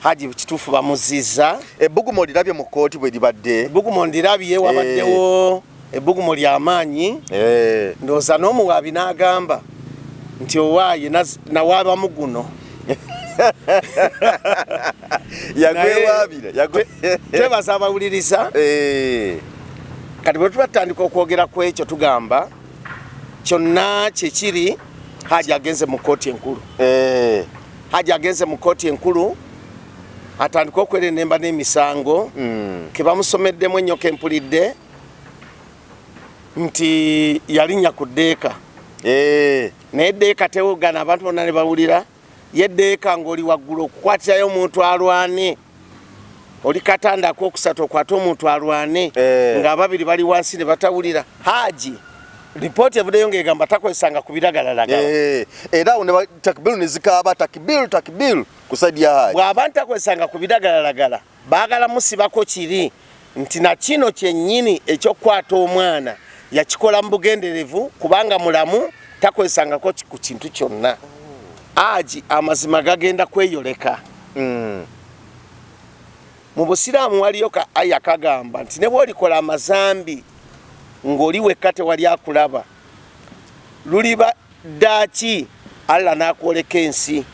Haji kituufu bamuziza. Ebbugumu olirabye mu kkooti bwe libadde? Ebbugumu ndirabye, wabaddewo ebbugumu ly'amaanyi. Ndowooza n'omuwaabi n'agamba nti owaaye nawaabamu guno. Yagwewaabira. Twebaza abawuliriza. Kati bwe tuba tutandika okwogera ku ekyo, tugamba kyonna kyekiri, Haji agenze mu kkooti enkulu. Haji agenze mu kkooti enkulu atandike okwerenemba n'emisango ke bamusomeddemu ennyo, kempulidde nti yalinnya ku ddeeka. Naye eddeeka tewogana, abantu bonna ne bawulira ye ddeeka ng'oli waggulu okukwatirayo omuntu alwane, oli katanda akokusatu okwate omuntu alwane ng'ababiri bali wansi ne batawulira. Haji ripooti evuddeyo ng'egamba takozesanga ku biragalalagala. Era awo ne takbiru ne zikaaba takbiru takbiru ku side ya Haji. Bw'aba ntakozesanga ku biragalalagala, baagala musibako kiri nti na kino kyennyini ekyokukwata omwana yakikola mu bugenderevu kubanga mulamu, takozesangako ku kintu kyonna. Haji amazima gagenda kweyoleka. Mu busiraamu waliyo ka aya kagamba nti ne bw'olikola amazambi ng'oli wekka tewali akulaba, luliba ddaaki Allah n'akwoleka ensi.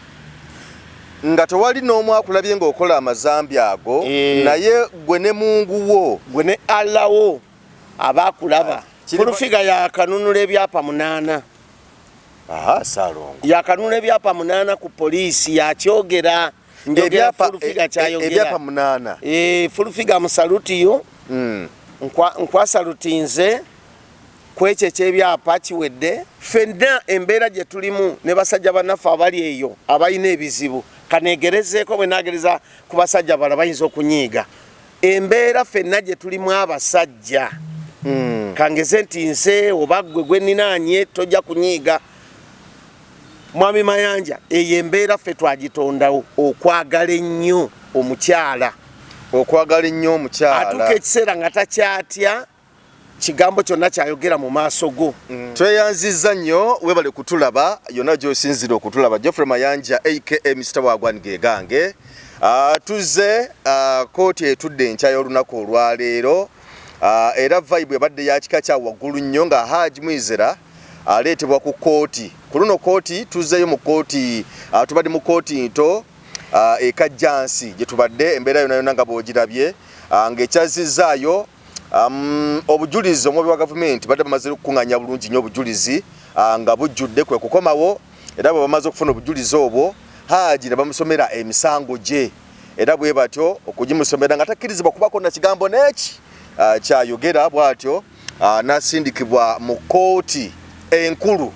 Nga tewali n'omu akulabye ng'okola amazambi ago, naye gwe ne Mungu wo. Gwe ne Allah wo aba akulaba. Full Figure yakanunula ebyapa 8. Aha, Saalongo. Yakanunula ebyapa 8 ku poliisi, yakyogera. Njogera Full Figure kyayogera. Ebyapa 8. Full Figure musalutiyo. Nkwasalutinze ku ekyo ekyebyapa kiwedde. Ffenna embeera gye tulimu ne basajja bannaffe abali eyo abalina ebizibu, kaneegerezeeko, bwe naagereza ku basajja bala bayinza okunyiiga. Embeera ffenna gye tulimu abasajja, kangeze nti nze oba ggwe gwe nninaanye, tojja kunyiiga Mwami Mayanja, eyo embeera ffe twagitondawo okwagala ennyo omukyala. Okwagala ennyo omukyala. Atuuka ekiseera nga takyatya kigambo kyonna kyayogera mu maaso go. Tweyanzizza nnyo, webale kutulaba yonna gy'osinzira okutulaba. Geoffrey Mayanja aka Mr Wagwan Gegange. Tuzze kooti etudde enkya y'olunaku olwaleero, era vibe ebadde ya kika kya waggulu nnyo nga Haji Mwizera aleetebwa ku kooti. Ku luno kooti tuzzeeyo mu kooti, tubadde mu kooti nto e Kajjansi gye tubadde, embeera yonna yonna nga bw'ogirabye, ng'ekyazizzaayo obujulizi, omwobi wa gavumenti badde bamaze okukunganya bulungi nnyo obujulizi, nga bujjudde kwe kukomawo, era bwe bamaze okufuna obujulizi obwo, Haji ne bamusomera emisango gye, era bwe batyo okugimusomera nga takkirizibwa kubako na kigambo n'eki kyayogera, bw'atyo n'asindikibwa mu kkooti enkulu.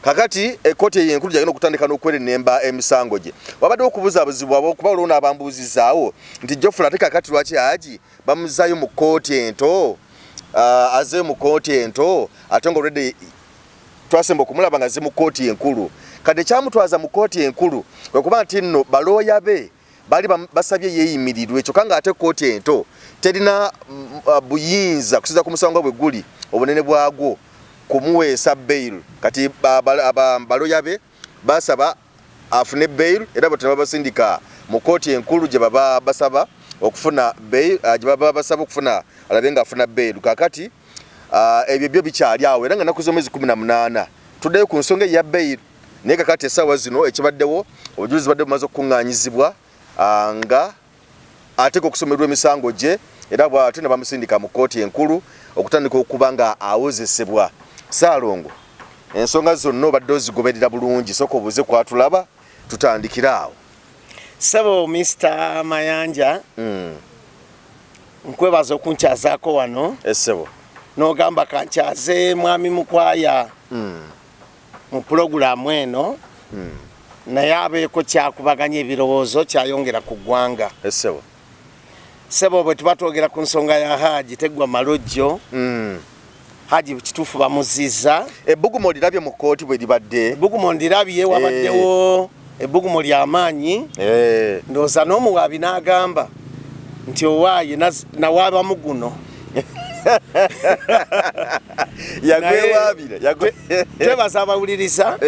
Kakati ekkooti eyo enkulu gyagenda okutandika n'okwerenemba emisango gye. Wabaddewo okubuzaabuzibwa kuba waliwo n'abambuuzizaawo nti Geoffrey, ate kakati lwaki Haji bamuzaayo mu kkooti ento, azeeyo mu kkooti ento, ate nga already twasemba okumulaba nga azze mu kkooti enkulu? Kati ekyamutwaza mu kkooti enkulu kwe kuba nti nno balooya be baali basabye yeeyimirirwe, kyokka ng'ate kkooti ento terina buyinza kusinza ku musango bwe guli obunene bwagwo kumuweesa bail. Kati balooya be basaba afune bail, era bwe babasindika mu kkooti enkulu gye baba basaba okufuna bail, gye baba basaba okufuna alabe ng'afuna bail. Kakati ebyo byo bikyali awo, era nga nnaku z'omwezi 18 tuddeyo ku nsonga eya bail. Naye kakati essaawa zino ekibaddewo, obujulizi badde bumaze okukuŋŋaanyizibwa, nga ateeka okusomerwa emisango gye, era bw'atyo ne bamusindika mu kkooti enkulu okutandika okuba nga awozesebwa. Ssaalongo, ensonga zonna obadde ozigoberera bulungi, sooka obuuze kwatulaba, tutandikire awo. Ssebo Mr Mayanja, nkwebaza okunkyazaako wano. Essebo. N'ogamba kankyaze mwami Mukwaya mu pulogulaamu eno, naye abeeko kyakubaganya ebirowoozo kyayongera ku ggwanga. Essebo. Ssebo, bwe tuba twogera ku nsonga ya Haji teggwa malojjo. Haji kituufu bamuziza. Ebbugumu olirabye mu kkooti bwe libadde? Ebbugumu ndirabye, wabaddewo ebbugumu ly'amaanyi. Ndowooza n'omuwaabi n'agamba nti owaaye nawaabamu guno. Yagwewaabira. Twebaza abawuliriza.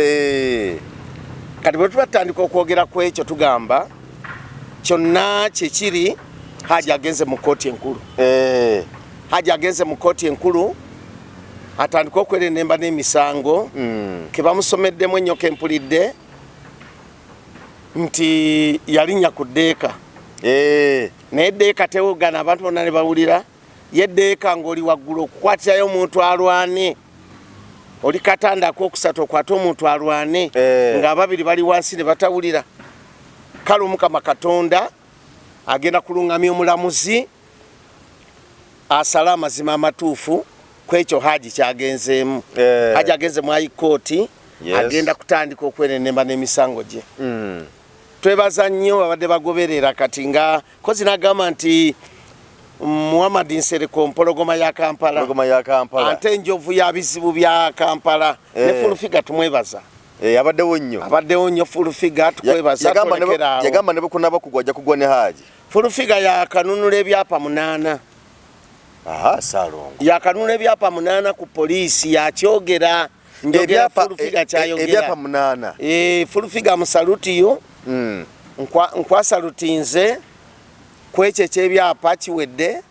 Kati bwe tuba tutandika okwogera ku ekyo, tugamba Kyonna kyekiri, Haji agenze mu kkooti enkulu. Haji agenze mu kkooti enkulu atandike okwerenemba n'emisango ke bamusomeddemu ennyo, kempulidde nti yalinnya ku ddeeka. Naye eddeeka tewogana, abantu bonna ne bawulira. Ye ddeeka ng'oli waggulu okukwatirayo omuntu alwane, oli katanda akokusatu okwate omuntu alwane, ng'ababiri bali wansi ne batawulira. Kale Omukama Katonda agenda kulungamya omulamuzi asale amazima amatuufu ku ekyo Haji kyagenzeemu. Haji agenze mu High Court, agenda kutandika okwerenemba n'emisango gye. Twebaza nnyo babadde bagoberera. Kati nga kozi nagamba nti Muhammad Nsereko mpologoma ya Kampala. Mpologoma ya Kampala. Ate enjovu ya bizibu bya Kampala. Ne Full Figure tumwebaza. Abaddewo nnyo. Abaddewo nnyo Full Figure, tukwebaza. Tolekeraawo. Yagamba ne bwekunaba kugwa ajja kugwa ne Haji. Full Figure yakanunula ebyapa 8. Aha, Ssalongo. Yakanunula ebyapa 8 ku poliisi, yakyogera. Njogera Full Figure kyayogera. Ebyapa 8. Full Figure musalutiyo. Nkwasalutinze ku ekyo ekyebyapa kiwedde,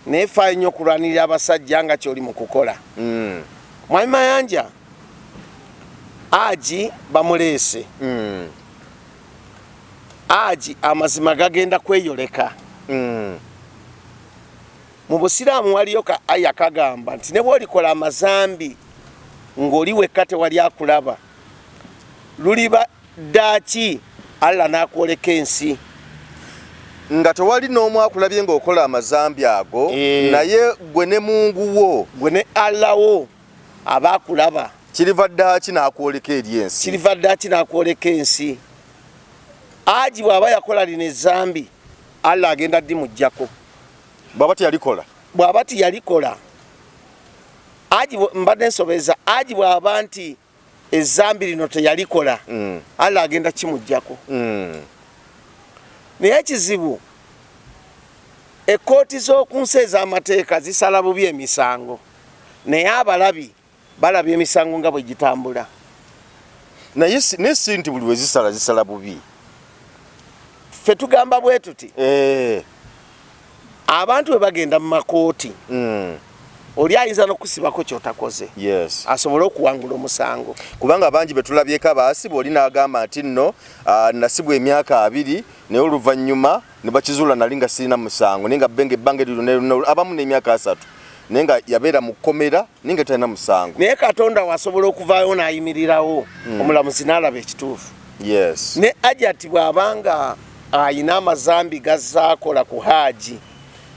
naye faayo nnyo okulwanirira abasajja nga kyoli mu kukola. Mwami Mayanja, Haji bamuleese. Haji amazima gagenda kweyoleka. Mu busiraamu waliyo ka aya kagamba nti ne bw'olikola amazambi ng'oli wekka tewali akulaba, luliba ddaaki Allah n'akwoleka ensi. Nga tewali n'omu akulabye ng'okola amazambi ago, naye gwe ne Mungu wo, gwe ne Allah wo aba akulaba. Kiriva ddaaki n'akwoleka eri ensi. Kiriva ddaaki n'akwoleka ensi. Haji bw'aba yakola lino ezambi, Allah agenda ddimuggyako. Bw'aba teyalikola. Bw'aba teyalikola. Haji mbadde nsobeza, Haji bw'aba nti ezambi lino teyalikola, Allah agenda kimuggyako. Naye ekizibu, ekkooti z'oku nsi ez'amateeka zisala bubi emisango, naye abalabi balaba emisango nga bwe gitambula. Naye si nti buli we zisala zisala bubi. Ffe tugamba bwe tuti, abantu bwe bagenda mu makooti, oli ayinza n'okusibako ky'otakoze asobole okuwangula omusango. Kubanga bangi be tulabyeko abaasibwa, oli n'agamba nti nno nasibwa emyaka 20, naye oluvannyuma ne bakizuula nali nga sirina musango, naye nga benga ebbanga eryo abamu n'emyaka 30, naye nga yabeera mu kkomera naye nga talina musango. Naye Katonda wasobola okuvaayo n'ayimirirawo, omulamuzi n'alaba ekituufu. Ne Hajati bw'abanga ayina amazambi gazaakola ku Haji,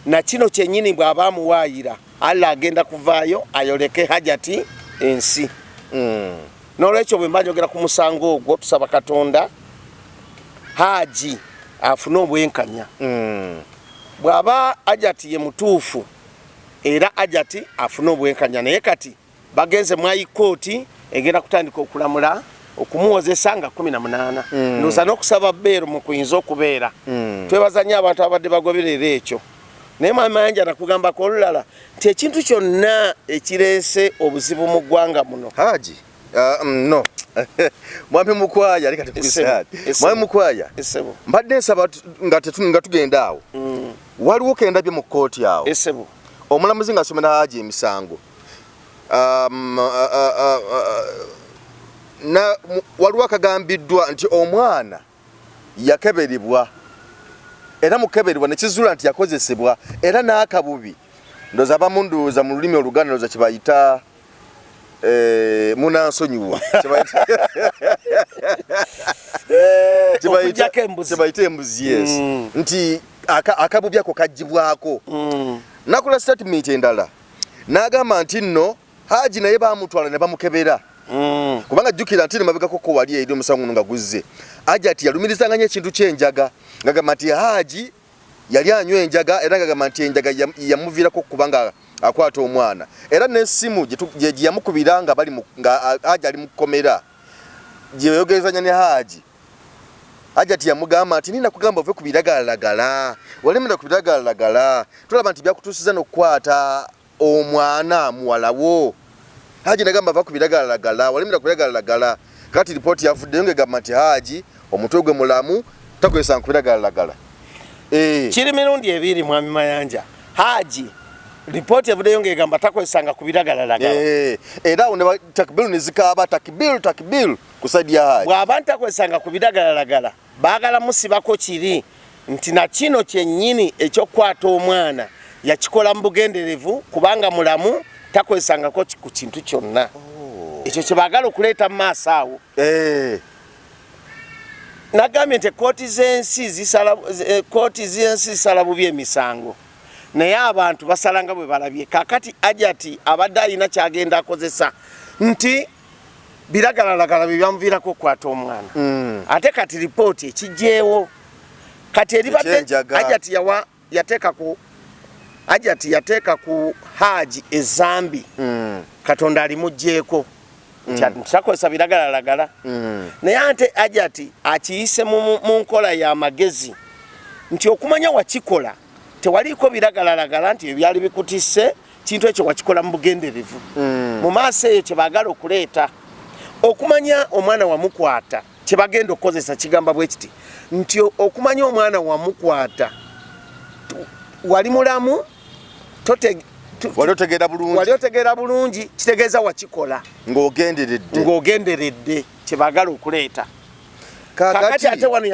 na kino kyennyini bw'aba amuwaayira, Allah agenda kuvaayo ayoleke Hajati ensi. N'olwekyo bwe mba njogera ku musango ogwo, tusaba Katonda Haji afune obwenkanya. Bw'aba Hajati ye mutuufu, era Hajati afune obwenkanya. Naye kati bagenze mu High Court, egenda kutandika okulamula okumuwozesa nga 18. Ndowooza n'okusaba bbeeru mu kuyinza okubeera. Twebaza nnyo abantu abadde bagoberera ekyo. Naye Mwami Mayanja, nakugambako olulala nti ekintu kyonna ekireese obuzibu mu ggwanga muno, Haji, no, Mwami Mukwaya ali kati Mwami Mukwaya, mbadde nsaba nga tugenda awo, waliwo kendabye mu kkooti awo, omulamuzi ng'asomera Haji emisango, waliwo akagambiddwa nti omwana yakeberebwa, era mukeberebwa nekizuula nti yakozesebwa, era n'akabubi ndowooza abamu ndowooza mu lulimi Oluganda ndowooza kyebayita munansonyiwa, kyebayita embuzi, yes, nti akabubi ako kagibwako. Nakola statement endala n'agamba nti nno Haji naye bamutwala ne bamukebera, kubanga jjukira nti nemabegako wali eri omusango guno nga guzze, Hajati yalumirizanga nnyo ekintu ky'enjaga, ngagamba nti Haji yali anywa enjaga, era ngagamba nti enjaga yamuviirako okuba nga akwata omwana, era n'essimu gye yamukubira nga bali nga Haji ali mu kkomera gye yayogerezanya ne Haji, Hajati yamugamba nti nina kugamba ove ku biragalalagala, walemera ku biragalalagala, tulaba nti byakutuusiza n'okukwata omwana muwalawo. Haji nagamba va ku biragalalagala, walemera ku biragalalagala. Kati ripooti yavuddeyo ng'egamba nti Haji omutwe gwe mulamu, takozesa ku biragalalagala. Kiri mirundi ebiri, Mwami Mayanja. Haji ripooti evuddeyo ng'egamba takozesanga ku biragalalagala. Era awo ne takbiru nezikaaba takbiru takbiru ku side ya Haji. Bw'aba ntakozesanga ku biragalalagala, baagala musibako kiri nti na kino kyennyini ekyokukwata omwana yakikola mu bugenderevu, kubanga mulamu, takozesangako ku kintu kyonna. Ekyo kye baagala okuleeta mu maaso awo. Nagambye nti kooti z'ensi zisala bubi emisango, naye abantu basala nga bwe balabye. Kakati Ajati abadde alina kyagenda akozesa nti biragalalagala bye byamuviirako okukwata omwana. Ate kati ripooti ekijjeewo kati eribadde Ekyenjaga. Ajati yawa yateeka ku Ajati yateeka ku Haji ezambi. Katonda alimugjeeko nti takozesa biragalalagala. Naye ate Ajati akiyise mu nkola y'amagezi nti okumanya wakikola tewaliiko biragalalagala, nti ebyali bikutisse kintu ekyo wakikola mu bugenderevu. Mu maaso eyo kye baagala okuleeta okumanya omwana wamukwata, kye bagenda okukozesa kigamba bwe kiti nti okumanya omwana wamukwata wali mulamu, wali otegeera bulungi, wali otegeera bulungi, kitegeeza wakikola ng'ogenderedde, ng'ogenderedde. Kye baagala okuleeta kakati ate wano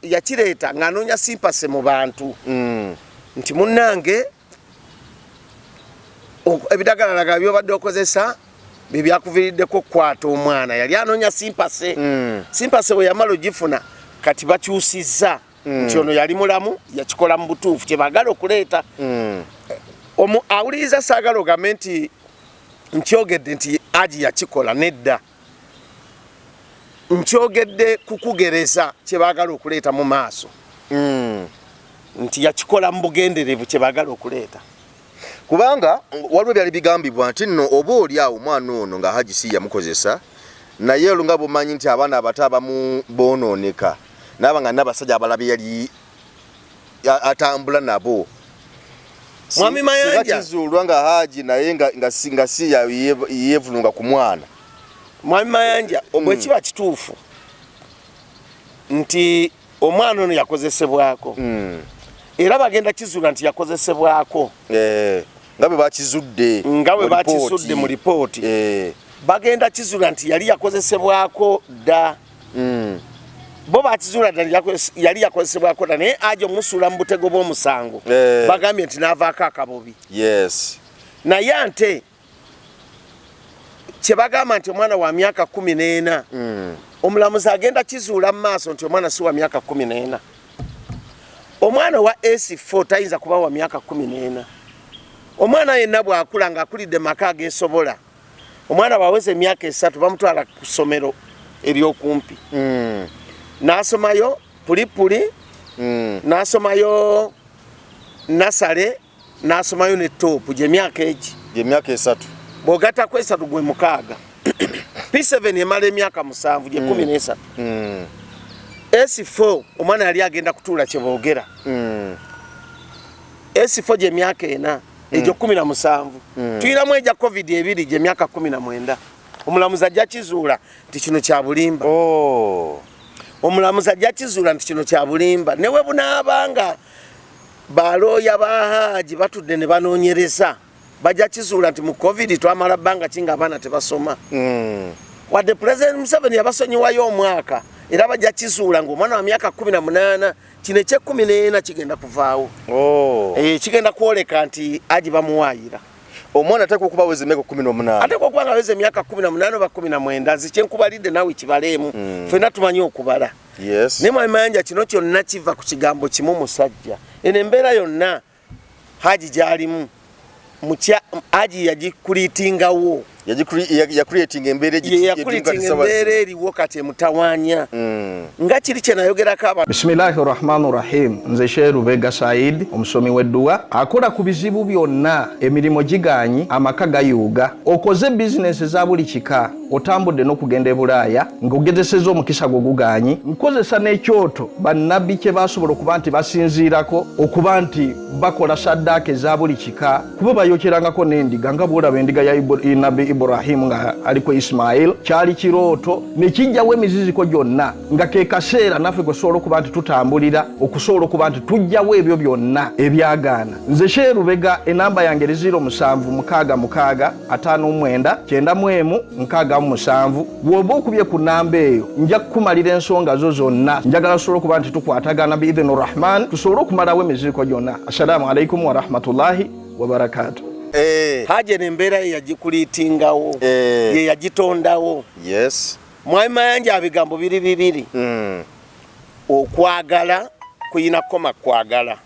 yakireeta ng'anoonya sympathy mu bantu nti munnange ebidagalalagala byobadde okozesa byebyakuviiriddeko okukwata omwana. Yali anoonya sympathy. Sympathy bwe yamala ogifuna, kati bakyusizza nti ono yali mulamu, yakikola mu butuufu. Kyebaagala okuleeta awuliriza, saagala ogambe nti nkyogedde nti Aji yakikola. Nedda, nkyogedde kukugereza kyebaagala okuleeta mu maaso nti yakikola mu bugenderevu, kyebaagala okuleeta. Kubanga waliwo byali bigambibwa nti nno oba oli awo omwana ono nga Haji si yamukozesa, naye olwo nga bwomanyi nti abaana abato abamu boonooneka, naaba nga n'abasajja abalala be yali atambula nabo. Mwami Mayanja. Singa kizuulwa nga Haji naye nga si yeevulunga ku mwana. Mwami Mayanja, bwe kiba kituufu nti omwana ono yakozesebwako, era bagenda kizuula nti yakozesebwako. Nga bwe bakizudde nga bwe mu bakizudde mu lipooti. Bagenda kizuula nti yali yakozesebwako dda. Bo bakizuula dda nti yali yakozesebwako dda, naye aja omusuula mu butego bw'omusango. Bagambye nti n'avaako akabobi. Naye ante kyebagamba nti omwana wa myaka 14, omulamuzi agenda kizuula mu maaso nti omwana si wa myaka 14. Omwana wa S4 tayinza kuba wa myaka 14. Omwana yenna bw'akula ng'akulidde maka ageesobola, omwana bw'aweza emyaka 3 bamutwala ku ssomero ery'okumpi. N'asomayo pulipuli, n'asomayo nursery, n'asomayo ne top, gy'emyaka egi. Gy'emyaka 3. Bw'ogattako 3 gwe 6. P7 emala emyaka 7, gye 13. S4 omwana yali agenda kutuula kye boogera. S4 gy'emyaka 4, egyo 17. Tuyiramu egya COVID 2, gy'emyaka 19. Omulamuzi ajja kizuula nti kino kya bulimba. Omulamuzi ajja kizuula nti kino kya bulimba. Ne bwe bunaabanga balooya ba Haji batudde ne banoonyereza, bajja kizuula nti mu COVID twamala bbanga ki nga abaana tebasoma. Wadde President Museveni yabasonyiwayo omwaka, era bajja kizuula ng'omwana wa myaka 18, kino eky'ekkumi n'ena kigenda kuvaawo. Kigenda kwoleka nti Haji bamuwaayira. Omwana ateekwa okuba aweza emyaka 18. Ateekwa okuba nga aweza emyaka 18 oba 19. Nze kyenkubalidde naawe kibaleemu. Ffenna tumanyi okubala. Naye Mwami Mayanja, kino kyonna kiva ku kigambo kimu, musajja. Eno embeera yonna Haji gy'alimu, Haji yagikuliitingawo. Yakuliitinga embeera Yakuliitinga embeera eriwo kati emutawaanya. Nga kiri kye nayogerako abantu. Bismillahi rahmani rahim. Nze Sheikh Lubega Said, omusomi w'edduwa akola ku bizibu byonna. Emirimu gigaanyi, amaka gayuuga, okoze bizinesi eza buli kika, otambudde n'okugenda e Bulaaya ng'ogezesezza omukisa gwo gugaanyi. Nkozesa n'ekyoto bannabbi kye basobola okuba nti basinziirako okuba nti bakola saddaaka eza buli kika, kuba bayokyerangako n'endiga nga bw'olaba endiga ya Nabbi. Ibrahimu nga aliko Ismail, kyali kirooto ne kijjawo emiziziko gyonna, nga ke kaseera naffe kwe tusobola okuba nti tutambulira okusobola okuba nti tujjawo ebyo byonna ebyagaana. Nze Sheikh Lubega, enamba yange eri 0766 59 91 67. Bw'oba okubye ku namba eyo nja kukumalira ensonga zo zonna. Njagala tusobole okuba nti tukwatagana biidhini Rahman, tusobole okumalawo emiziziko gyonna. Assalamu alaikum warahmatullahi wabarakatu. Haji eno embeera ye yagikuliitingawo, ye yagitondawo. Mwami Mayanja, ebigambo biri bibiri. Okwagala kuyina kukoma kwagala.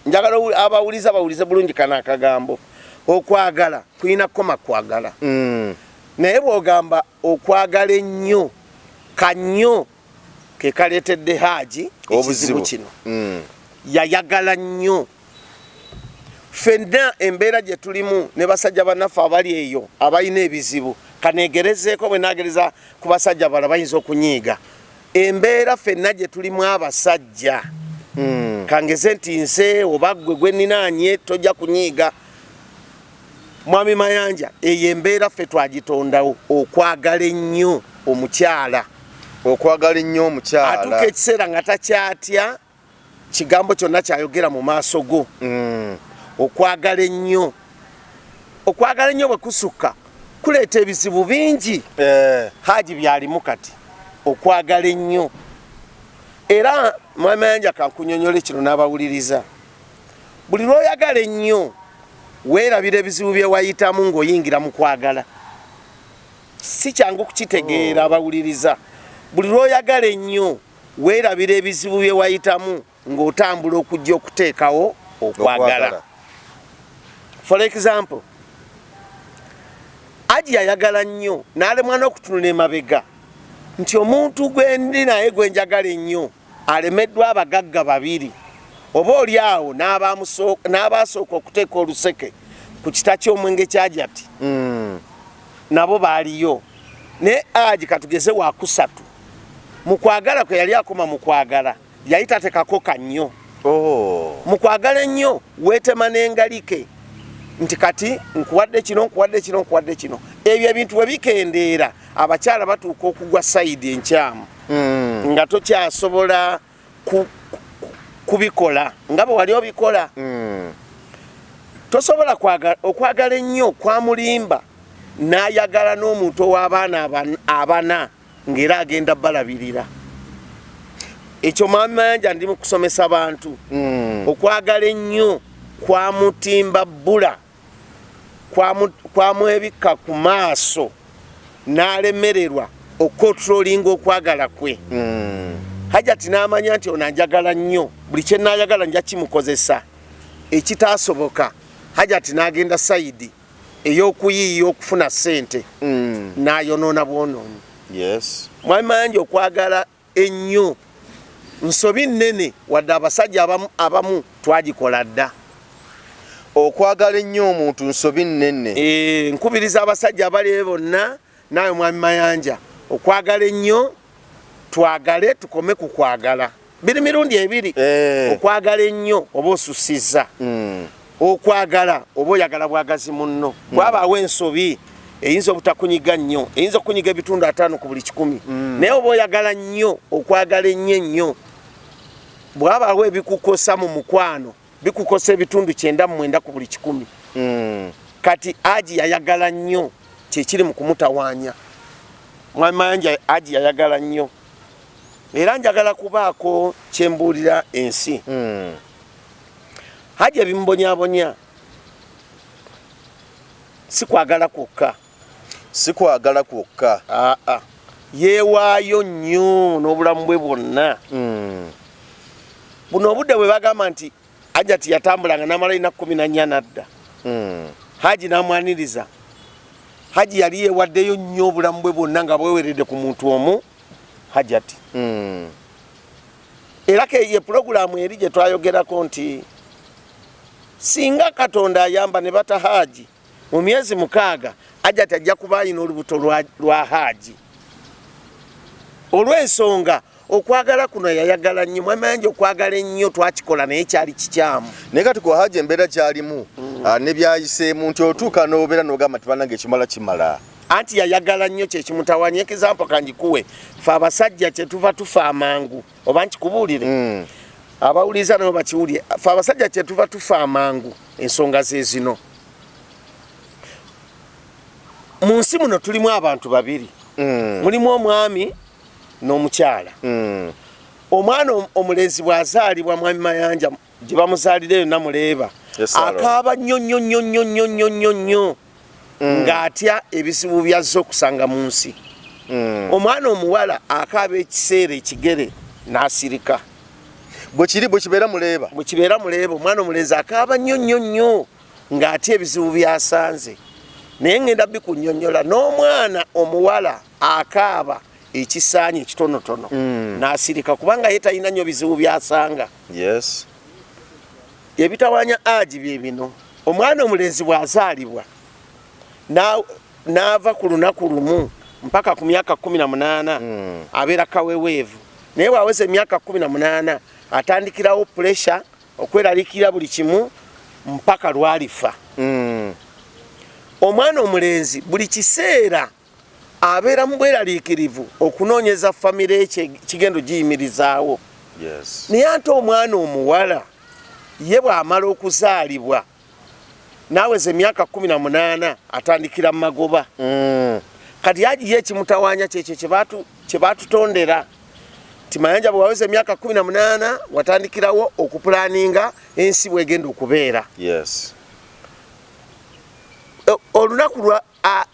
Njagala abawuliza bawulize bulungi kano akagambo. Okwagala kuyina kukoma kwagala. Naye bw'ogamba okwagala ennyo, kannyo ke kaleetedde Haji ekizibu kino. Yayagala nnyo. Ffenna embeera gye tulimu ne basajja bannaffe abali eyo abalina ebizibu, kaneegerezeeko bwe naagereza ku basajja abalala bayinza okunyiiga. Embeera ffenna gye tulimu abasajja, kangeze nti nze oba ggwe gwe nninaanye tojja kunyiiga. Mwami Mayanja, eyo embeera ffe twagitondawo, okwagala ennyo omukyala. Okwagala ennyo omukyala. Atuuka ekiseera nga takyatya kigambo kyonna kyayogera mu maaso go. Okwagala ennyo. Okwagala ennyo bwe kusukka kuleeta ebizibu bingi. Haji byalimu kati okwagala ennyo. Era Mwami Mayanja, kankunyonyole kino n'abawuliriza. Buli lw'oyagala ennyo weerabira ebizibu bye wayitamu ng'oyingira mu kwagala. Si kyangu kukitegeera abawuliriza. Buli lw'oyagala ennyo weerabira ebizibu bye wayitamu ng'otambula okujja okuteekawo okwagala. For example, Haji yayagala nnyo n'alemwa n'okutunula emabega nti omuntu gwe ndi naye gwe njagala ennyo alemeddwa abagagga babiri, oba oli awo n'abaasooka okuteeka oluseke ku kita ky'omwenge kya Hajati nabo baaliyo. Naye Haji katugeze wakusatu mu kwagala kwe yali akoma mu kwagala, yali tatekako kannyo. Mu kwagala ennyo weetema n'engalike nti kati nkuwadde kino, nkuwadde kino, nkuwadde kino. Ebyo ebintu bwe bikendeera, abakyala batuuka okugwa side enkyamu nga tokyasobola kubikola nga bwe wali obikola. Tosobola okwagala ennyo kwamulimba n'ayagala n'omuntu ow'abaana abana ng'era agenda balabirira. Ekyo Mwami Mayanja ndi mu kusomesa bantu. Okwagala ennyo kwamutimba bbula, kwamwebikka ku maaso n'alemererwa okukontrolinga okwagala kwe. Hajati n'amanya nti ono anjagala nnyo, buli kye nnaayagala nja kimukozesa. Ekitaasoboka, Hajati n'agenda side ey'okuyiiya okufuna ssente, n'ayonoona bwonoonyi. Mwami Mayanja, okwagala ennyo nsobi nnene, wadde abasajja abamu twagikola dda. Okwagala ennyo omuntu nsobi nnene. Nkubiriza abasajja abali bonna, naawe Mwami Mayanja, okwagala ennyo twagale, tukome ku kwagala. Biri mirundi ebiri. Okwagala ennyo oba osusizza. Okwagala oba oyagala bwagazi munno. Bwabaawo ensobi eyinza obutakunyiga nnyo, eyinza okukunyiga ebitundu 50 ku buli 100. Naye oba oyagala nnyo, okwagala ennyo ennyo, bwabaawo ebikukosa mu mukwano bikukosa ebitundu 99 ku buli 100. Kati Haji yayagala nnyo, kyekiri mu kumutawaanya. Mwami Mayanja, Haji yayagala nnyo, era njagala kubaako kyembuulira ensi. Haji ebimubonyabonya si kwagala kwokka. Si kwagala kwokka. Aa, yeewaayo nnyo n'obulamu bwe bwonna. Buno obudde bwe bagamba nti Hajati yatambulanga n'amala ennaku 14 n'adda, Haji n'amwaniriza. Haji yali yeewaddeyo nnyo obulamu bwe bwonna nga bweweredde ku muntu omu, Hajati. Era ye pulogulaamu eri gye twayogerako nti singa Katonda ayamba ne bata Haji mu myezi 6, Hajati ajja kuba alina olubuto lwa Haji. Olw'ensonga okwagala kuno yayagala nnyo. Mwami Mayanja, okwagala ennyo twakikola, naye kyali kikyamu. Naye kati ku Haji embeera gyalimu. Ne byayiseemu nti otuuka n'obeera n'ogamba nti banange ekimala kimala. Anti yayagala nnyo kyekimutawanya. Example kanjikuwe, fe abasajja kyetuva tufa amangu, oba nkikubuulire, abawuliriza nabo bakiwulire, fe abasajja kyetuva tufa amangu ensonga ze zino. Mu nsi muno tulimu abantu babiri, mulimu omwami n'omukyala. Omwana omulenzi bw'azaalibwa, mwami Mayanja, gye bamuzaalira yonna muleeba, Yes, sir. akaaba nnyo nnyo nnyo nnyo nnyo nnyo nnyo nnyo ng'atya ebizibu byazze okusanga mu nsi. Omwana omuwala akaaba ekiseera ekigere n'asirika. Bwe kiri, bwe kibeera muleeba. Bwe kibeera muleeba, omwana omulenzi akaaba nnyo nnyo nnyo ng'atya ebizibu byasanze, naye ngenda bikunnyonnyola. N'omwana omuwala akaaba ekisaanyi ekitonotono n'asirika, kubanga ye talina nnyo bizibu byasanga. Ebitawanya agi bye bino: omwana omulenzi bw'azaalibwa n'ava ku lunaku lumu mpaka ku myaka 18, abeera kaweweevu, naye bw'aweza emyaka 18 atandikirawo pressure, okweraliikirira buli kimu mpaka lwalifa. Omwana omulenzi buli kiseera abeera mu bweraliikirivu okunoonyeza famire ekyo kigendo giyimirizaawo. Naye ate omwana omuwala ye bw'amala okuzaalibwa n'aweza emyaka 18 atandikira mu magoba. Kati agiye ekimutawaanya kyekyo kye baatutondera nti Mayanja bwe waweza emyaka 18 watandikirawo okupulaninga ensi bwegenda okubeera. Olunaku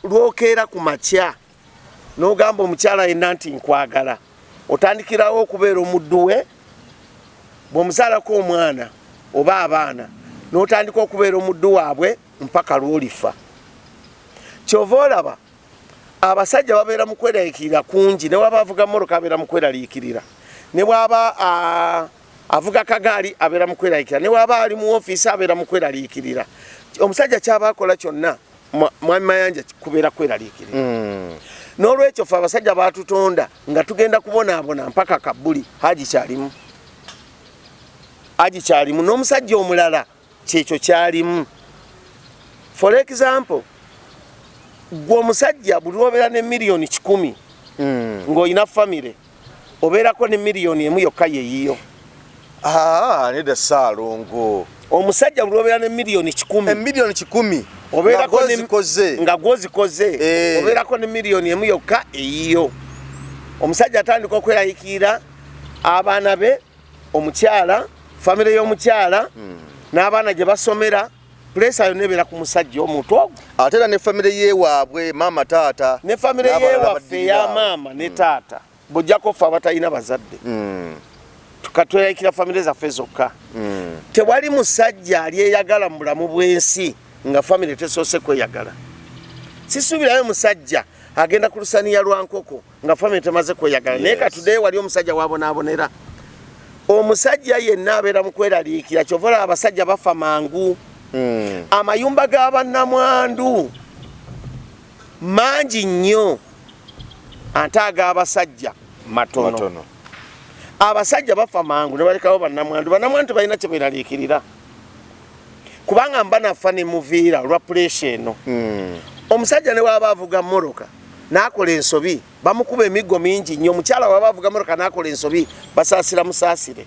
lwokeera ku makya n'ogamba omukyala yenna nti nkwagala, otandikirawo okubeera omuddu we. Bw'omuzaalako omwana oba abaana n'otandika okubeera omuddu waabwe mpaka lw'olifa. Kyova olaba abasajja babeera mu kweraliikirira kungi, ne waba avuga mmotoka abeera mu kweraliikirira, ne bwaba avuga kagaali abeera mu kweraliikirira, ne waba ali mu ofiisi abeera mu kweraliikirira. Omusajja kyaba akola kyonna, mwami Mayanja, kubeera kweraliikirira. N'olwekyo ffe abasajja batutonda nga tugenda kubonaabona mpaka kabbuli. Haji kyalimu, haji kyalimu, n'omusajja omulala kyekyo kyalimu. For example, gwe omusajja buli lwobeera ne miliyoni 100 ng'olina famire, obeerako ne miliyoni 1 yokka yeyiyo. Ah, nedda Ssaalongo. Omusajja buli lwobeera ne miliyoni 100, emiliyoni 100, obeerako nga gw'ozikoze. Nga gwozikoze, obeerako ne miliyoni 1 yokka eyiyo. Omusajja atandika okweraliikirira abaana be, omukyala, famire y'omukyala n'abaana gye basomera. Pressure yonna ebeera ku musajja omuntu ogwo. Ate era ne famire yewaabwe, maama, taata, ne famire n'abalala yewaffe baddirira eya awo. Maama ne taata, bw'ojjako ffe abatalina bazadde, tukatweraliikira famire zaffe zokka. Tewali musajja alyeyagala mu bulamu bw'ensi nga famire tesoose kweyagala. Sisuubirayo musajja agenda ku lusaniya lwa nkoko nga famire temaze kweyagala. Naye katuddeyo wali omusajja wabonaabonera. Omusajja yenna abeera mu kweraliikira, kyova olaba abasajja bafa mangu. Amayumba g'abannamwandu mangi nnyo, ate ag'abasajja matono. Matono. Abasajja bafa mangu ne balekawo bannamwandu. Bannamwandu tebalina kye beeraliikirira, kubanga mba nafa ne muviira olwa pressure eno. Omusajja ne waba avuga mmotoka n'akola ensobi, bamukuba emiggo mingi nnyo. Omukyala waba avuga mmotoka n'akola ensobi, basaasira musaasire,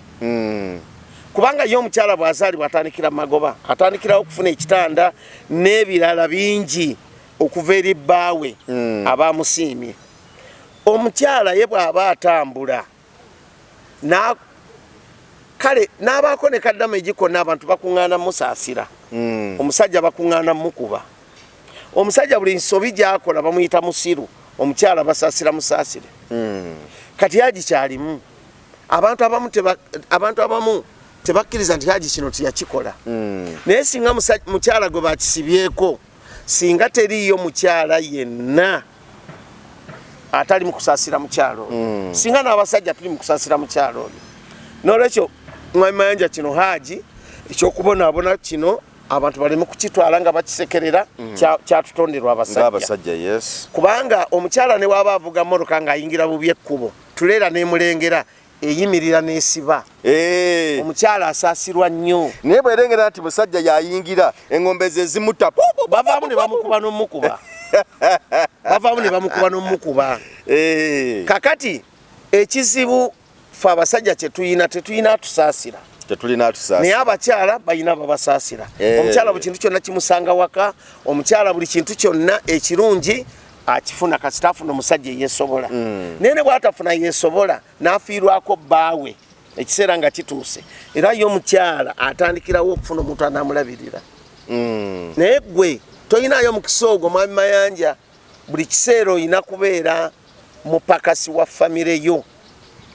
kubanga ye omukyala bw'azaalibwa atandikira mu magoba, atandikirawo okufuna ekitanda n'ebirala bingi okuva eri bbaawe aba amusiimye. Omukyala ye bw'aba atambula kale n'abaako ne kadamage konna, abantu bakuŋŋaana musaasira. Omusajja bakuŋŋaana mukuba. Omusajja buli nsobi gy'akola bamuyita musiru, omukyala basaasira musaasire. Kati haji kyalimu, abantu abamu tebakkiriza nti haji kino teyakikola. Naye singa mukyala gwe bakisibyeko, singa teriiyo mukyala yenna atali mu kusaasira mukyala oyo, singa n'abasajja tuli mu kusaasira mukyala oyo. N'olwekyo mwami Mayanja, kino haji ekyokubonaabona kino abantu baleme kukitwala nga bakisekerera. Kyatutonderwa abasajja. Ng'abasajja, yes. Kubanga omukyala ne waba avuga mmotoka ng'ayingira bubi ekkubo, tuleera n'emulengera. Eyimirira n'esiba. Eh. Omukyala asaasirwa nnyo. Naye bwerengera nti musajja yayingira engombe ze zimutta, bavaamu ne bamukuba n'omukuba, bavaamu ne bamukuba n'omukuba. Eh. Kakati ekizibu fe abasajja kyetuyina, tetuyina atusaasira. Tetulina atusaasira. Naye abakyala balina babasaasira. Eh. Omukyala buli kintu kyonna kimusanga waka. Omukyala buli kintu kyonna ekirungi akifuna kasita afuna omusajja eyesobola. Naye ne bwatafuna yesobola n'afiirwako bbaawe, ekiseera nga kituuse, era ye omukyala atandikirawo okufuna omuntu anaamulabirira. Naye gwe toyinayo mukisa ogwo, mwami Mayanja. Buli kiseera olina kubeera mupakasi wa famire yo.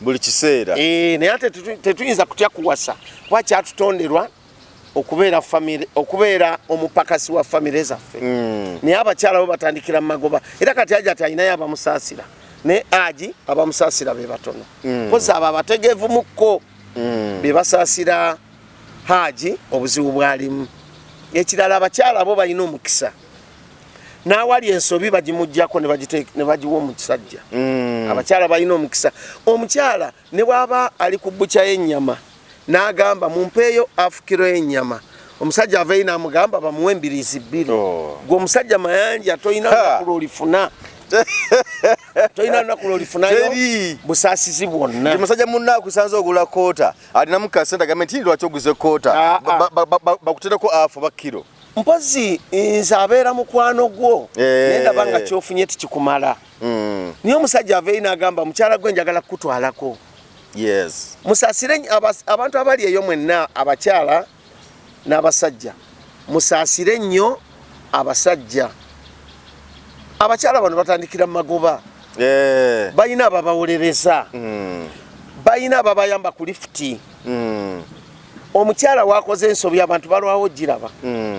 Buli kiseera. Eh, naye ate tetuyinza kutya kuwasa, kuba kyatutonderwa okubeera famire, okubeera omupakasi wa famire zaffe. Naye abakyala bo batandikira mu magoba. Era kati aja ati alinayo abamusaasira, naye aji abamusaasira be batono. Kozi abo abategeevu mukko be basaasira Haji obuzibu bwalimu. Ekirala, abakyala bo balina omukisa, n'awali ensobi bagimugjako ne bagiwa omusajja. Abakyala balina omukisa. Omukyala ne bw'aba ali ku bukya y'ennyama n'agamba, "Mumpeeyo half kilo y'ennyama," omusajja aveeyo n'amugamba bamuwe embiriizi 2. Oh. Gwe omusajja Mayanja tolina Ha. lunaku lwolifuna, tolina lunaku lwolifunayo Teri. busaasizi bwonna. Nti musajja munna akusanze ogula quarter, alinamu kasente, agambe nti lwaki oguze quarter? Ah, ah. Bakutereko half ba kiro. Mpozi nze abeera mukwano gwo, Eh. naye ndaba nga kyofunye tikikumala. Naye omusajja aveeyo n'agamba, "Mukyala gwe, njagala kukutwalako." Musaasire abantu abali eyo mwenna, abakyala n'abasajja, musaasire nnyo abasajja. Abakyala bano batandikira mu magoba. Eh. Balina ababawolereza, balina ababayamba ku lifuti. Omukyala wakoze ensobi, abantu balwawo giraba.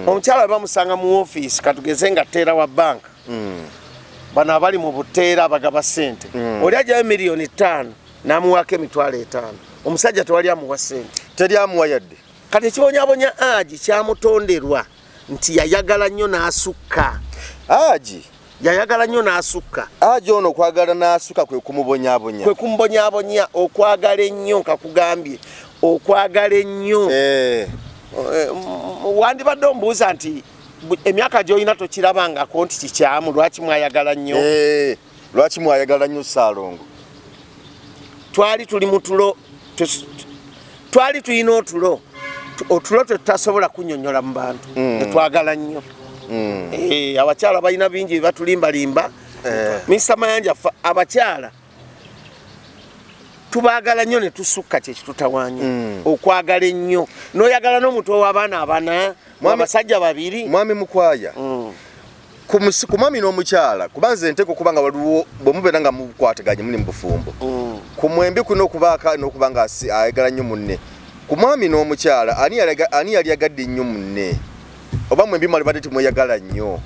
Omukyala bwe bamusanga mu ofiisi, katugeze nga teller wa banka, bano abali mu buteera abagaba ssente, oli ajayo 5 miliyoni n'amuwaako 50,000. Omusajja tewali amuwa ssente. Teri amuwa yadde. Kati ekibonyabonya Aji kyamutonderwa nti yayagala nnyo n'asukka. Aji. Yayagala nnyo n'asukka. Aji ono okwagala n'asuka kwe kumubonyabonya. Kwe kumubonyabonya, okwagala ennyo. Nkakugambye, okwagala ennyo. Eh. Eh, wandibadde ombuuza nti emyaka gy'olina tokirabangako nti kikyamu? Lwaki mwayagala nnyo? Eh, lwaki mwayagala nnyo, Saalongo? Twali tuli mu tulo, twali tulina otulo, otulo tetutasobola kunnyonnyola mu bantu. Tetwagala nnyo. Eh, abakyala balina bingi bye batulimbalimba. Eh. Mr Mayanja, abakyala tubaagala nnyo ne tusukka, kyekitutawaanya. Okwagala ennyo, n'oyagala n'omuntu ow'abaana abana, abasajja babiri. Mwami Mukwaya, ku mwami n'omukyala, kuba nze nteeka okuba nga waliwo bwe mubeera nga mukwataganye muli mu bufumbo, ku mwembi kulina okubaako n'okuba nga ayagala nnyo munne. Ku mwami n'omukyala, ani yali yagadde nnyo munne, oba mwembi mwali badde temweyagala nnyo?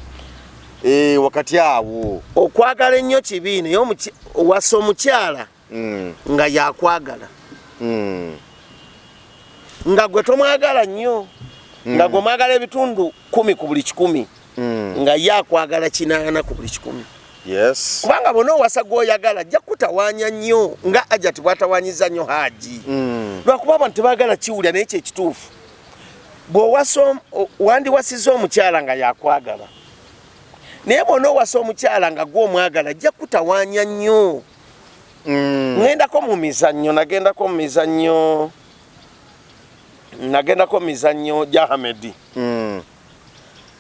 Eh, wakati awo. Okwagala ennyo kibi, naye wasa omukyala nga yakwagala, nga gwe tomwagala nnyo, nga gwe omwagala ebitundu 10 ku buli 100, nga ye akwagala 80 ku buli 100. Kubanga bona owasa gwoyagala, ajja kutawaanya nnyo, nga Ajati bwatawanyiza nnyo Haji. Lwakuba abantu tebaagala kiwulira, naye kyekituufu. Bw'owasa wandiwasiza omukyala nga yakwagala, naye bwona owasa omukyala nga gwe omwagala, ajja kutawaanya nnyo. Ŋŋendako mu mizannyo, nagendako mu mizannyo, nagendako mu mizannyo gya Hamedi.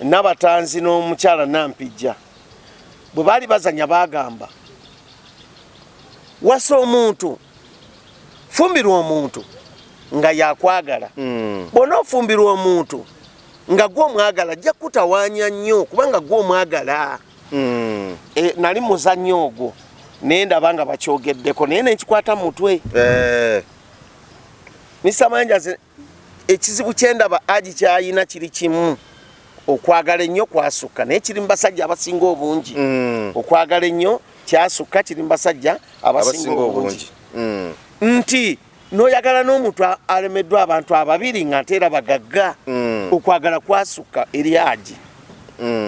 Nabatanzi n'omukyala Nampijja bwe baali bazanya, bagamba, "Wasa omuntu, fumbirwa omuntu nga yakwagala. Bw'ona ofumbirwa omuntu nga gwe omwagala, ajja kutawaanya nnyo, kubanga gwe omwagala." E, nali muzannyo ogwo, naye ndaba nga bakyogeddeko, naye nenkikwata mu mutwe. Eh. Mr Mayanja, nze ekizibu kyendaba Aji kyayina kiri kimu: okwagala ennyo kwasukka, naye kiri mu basajja abasinga obungi. Okwagala ennyo kyasukka, kiri mu basajja abasinga abasinga obungi. Obungi. Nti noyagala n'omuntu alemeddwa abantu ababiri nga nteera bagagga. Okwagala kwasukka eri Aji.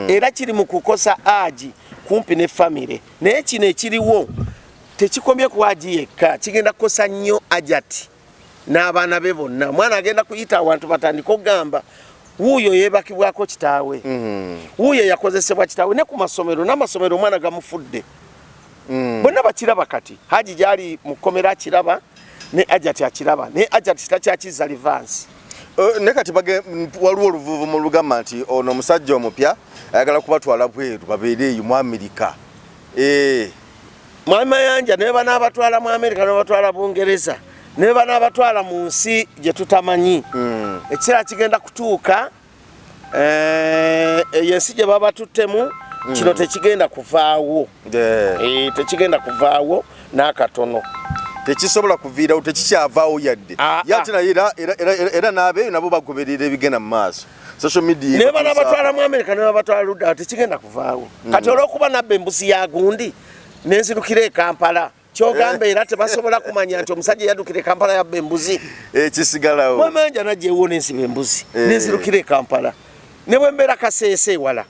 Era kiri mu kukosa Aji kumpi ne famire. Naye kino ekiriwo Tekikomye ku Haji yekka, kigenda kukosa nnyo Hajati n'abaana be bonna. Omwana agenda kuyita awantu batandika okugamba wuuyo yeebakibwako kitaawe, wuuyo yakozesebwa kitaawe. Ne ku masomero, n'amasomero omwana gamufudde. Bonna bakiraba kati. Haji gyali mu kkomera akiraba, ne Hajati akiraba, naye Hajati takyakizza livansi. Ne kati waliwo oluvuuvumo lugamba nti ono omusajja omupya ayagala kubatwala bweru babeere eyo mu Amerika. Mwami Mayanja, ne banaabatwala mu Amerika, ne babatwala Bungereza, ne banaabatwala mu nsi gye tutamanyi, ekiseera kigenda kutuuka, eyo ensi gye babatuttemu, kino tekigenda kuvaawo. Tekigenda kuvaawo n'akatono. Tekisobola kuviirawo, tekikyavaawo yadde. Ah, ah. Ye ate naye era n'abeeyo nabo bagoberera ebigenda mu maaso, social media. Ne banabatwala mu Amerika, ne babatwala ludda, tekigenda kuvaawo. Kati olw'okuba nabba embuzi ya gundi nenzirukira e Kampala, kyogamba era tebasobola kumanya nti omusajja yaddukira e Kampala yabba embuzi. Ekisigalawo. Mwamanja najja nensiba embuzi, nenzirukira e Kampala, ne bwe mbeera Kaseese ewala,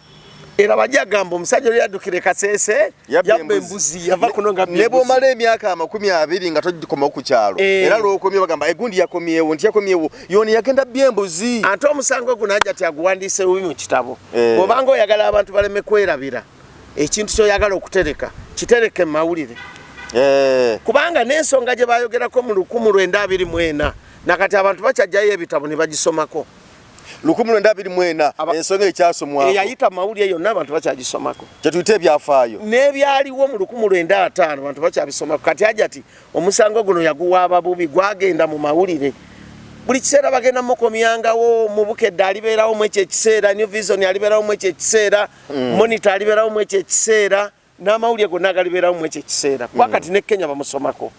era bajja gamba omusajja oli yaddukira e Kaseese yabba yabba embuzi. Embuzi yava kuno nga Ne bw'omala emyaka 20 nga togikomawo ku kyalo, era lwokomye bagamba egundi yakomyewo, nti yakomyewo yoni yagenda bbya embuzi. Ate omusango guno ajja tyaguwandiise bubi mu kitabo. Bw'obanga oyagala abantu baleme kwerabira ekintu kyoyagala okutereka, kitereke mu mawulire, kubanga n'ensonga gye bayogerako mu 1924 nakati abantu bakyajjayo ebitabo ne bagisomako. 1924, ensonga ekyasomwako. Eyayita mu mawulire yonna abantu bakyagisomako. Kyetuyita ebyafaayo. N'ebyaliwo mu 1950 abantu bakyabisomako. Kati Hajati omusango guno yaguwaaba bubi, gwagenda mu mawulire. Buli kiseera bagenda mukomyangawo mu Bukedde, alibeerawo mu ekyo ekiseera, New Vision alibeerawo mu ekyo ekiseera, Monitor alibeerawo mu ekyo ekiseera, n'amawulire gonna agalibeerawo mu ekyo ekiseera, kuba kati ne Kenya bamusomako,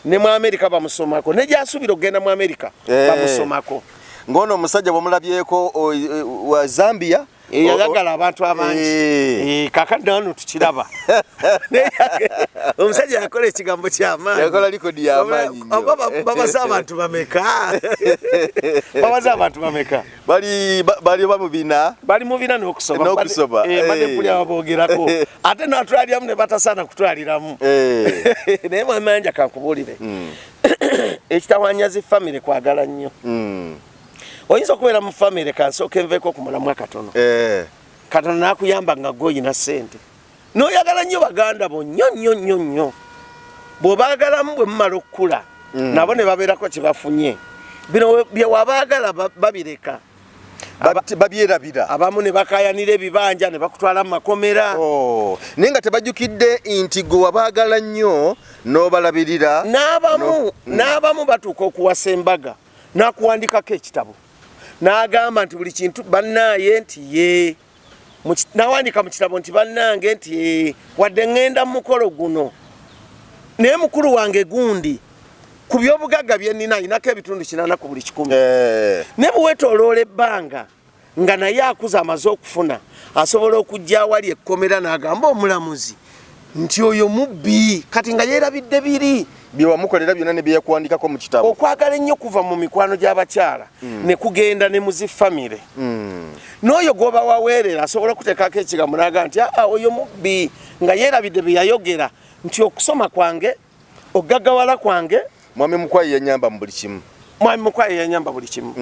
ne mu Amerika bamusomako, ne gyasuubira okugenda mu Amerika bamusomako. Ng'ono omusajja bwomulabyeko wa Zambia. Eyayagala abantu abangi. Kakati nano tukiraba. Naye omusajja yakola ekigambo kyamaanyi. Yakola likodi y'amaanyi nnyo. Oba babaze abantu bameka? Babaze abantu bameka? Bali ba mu bina. Bali mu bina n'okusoba. N'okusoba. Badde mpulira baboogerako, ate natwaliramu ne batasaana kutwaliramu. Naye mwami Mayanja, kankubuulire, ekitawanya zi famire kwagala nnyo. Oyinza okubeera mu famire, kansooka enveeko okumulamu akatono, Katonda nakuyamba nga gwe oyina ssente n'oyagala nnyo baganda bo nnyo nnyo nnyo nnyo. Bw'obaagalamu, bwe mumala okukula, nabo ne babeerako kye bafunye, bino bye wabaagala babireka. Babyerabira. Abamu ne bakayanira ebibanja ne bakutwala mu makomera. Oh, naye nga tebajjukidde nti gwe wabaagala nnyo n'obalabirira. N'abamu n'abamu batuuka okuwasa embaga n'akuwandikako ekitabo n'agamba nti buli kintu bannaaye nti ye n'awandiika mu kitabo nti bannange nti ye, wadde ŋŋenda mu mukolo guno, naye mukulu wange gundi ku byobugagga bye nnina ayinako ebitundu 80 ku buli 100. Ne bwe weetooloola ebbanga nga naye akuze amaze okufuna, asobola okujja awali ekkomera n'agamba omulamuzi nti oyo mubbi, kati nga yeerabidde biri bye wamukolera byonna ne bye yakuwandikako mu kitabo. Okwagala ennyo kuva mu mikwano gy'abakyala ne kugenda ne mu zi famire. N'oyo gw'oba waweerera asobola okuteekako ekigambo n'agamba nti aa, oyo mubbi, nga yeerabidde bye yayogera nti okusoma kwange, okugaggawala kwange. Mwami Mukwayi yanyamba mu buli kimu. Mwami Mukwayi yanyamba buli kimu.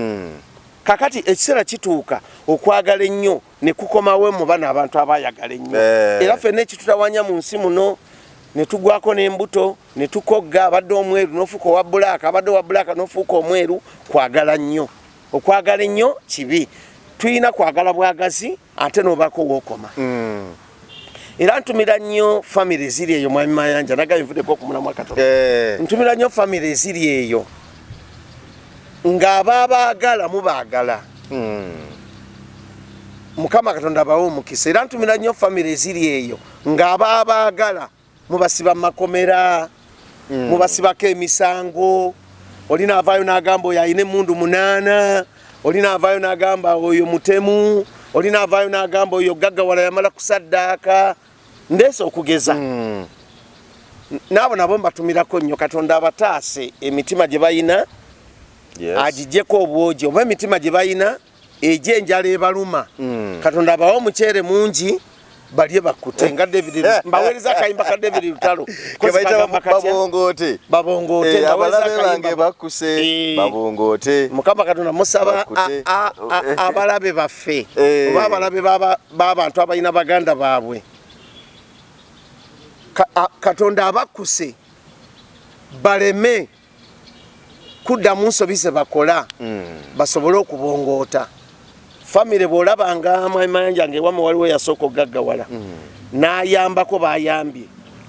Kakati ekiseera kituuka okwagala ennyo ne kukomawo mu bano abantu abayagala ennyo. Era ffenna ekitutawanya mu nsi muno ne tugwako n'embuto ne tukogga, abadde omweru n'ofuuka owa black, abadde owa black n'ofuuka omweru, kwagala nnyo. Okwagala ennyo kibi. Tulina kwagala bwagazi ate n'obaako wookoma. Era ntumira nnyo famire eziri eyo, mwami Mayanja, nagaye nvuddeko okumulamu akatono. Ntumira nnyo famire eziri eyo ng'ababaagala mubaagala. Mukama Katonda abawe omukisa. Era ntumira nnyo famire eziri eyo ng'ababaagala mubasiba mu makomera, mubasibako emisango. Oli naavaayo n'agamba oyo alina emmundu 8, oli naavaayo n'agamba oyo mutemu, oli naavaayo n'agamba oyo gaggawala yamala kusaddaaka. Ndeese okugeza. Naabo nabo mbatumirako nnyo, Katonda abataase emitima gye balina agijjeko obwogi, oba emitima gye balina egy'enjala ebaluma. Katonda abawe omuceere mungi. Balye bakute nga David, mbaweereza akayimba ka David Lutalo. Kebayita babongoote. Babongoote. Eh, abalabe bange bakkuse, babongoote. Mukama Katonda musaba abalabe baffe oba abalabe b'abantu abalina baganda baabwe, Katonda abakkuse baleme kuddamu nsobi ze bakola, basobole okubongoota. Famire bw'olabanga Mayanja nga ewamwe waliwo yasooka ogaggawala, n'ayambako bayambye,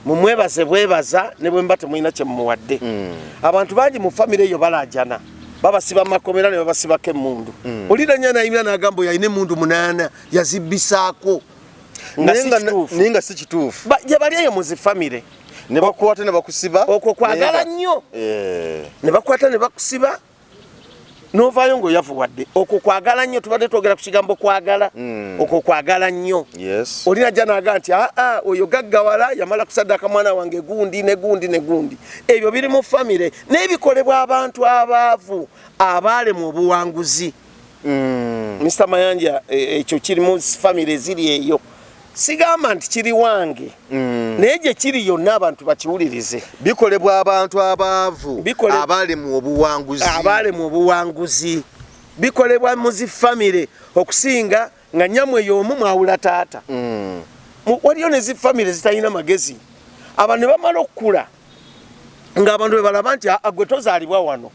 mumwebaze bwebaza ne bwe muba temulina kye mumuwadde. Abantu bangi mu famire eyo balaajana, babasiba makomera ne babasibako emmundu. Olira nnyo n'ayimira n'agamba oyo alina emmundu 8 yazibbisaako, naye nga si kituufu. Gye bali eyo mu zi famire ne bakukwata ne bakusiba. Okwo kwagala nnyo, ne bakwata ne bakusiba n'ovaayo ng'oyavuwadde. Okwo kwagala nnyo. Tubadde twogera ku kigambo kwagala. Okwo kwagala nnyo. Olina jja n'agamba nti aa oyo gaggawala yamala kusaddaaka mwana wange gundi ne gundi ne gundi. Ebyo biri mu famire n'ebikolebwa abantu abaavu abaalemwa obuwanguzi. Mr Mayanja, ekyo kiri mu famire eziri eyo. Sigamba nti kiri wange, naye gye kiri yonna abantu bakiwulirize. Bikolebwa abantu abaavu abaalemwa obuwanguzi. Abaalemwa obuwanguzi, bikolebwa mu zi famire okusinga nga nnyamwe y'omu mwawula taata. Waliyo ne zi famire zitalina magezi, abantu ne bamala okukula ng'abantu bwe balaba nti gwe tozaalibwa wano,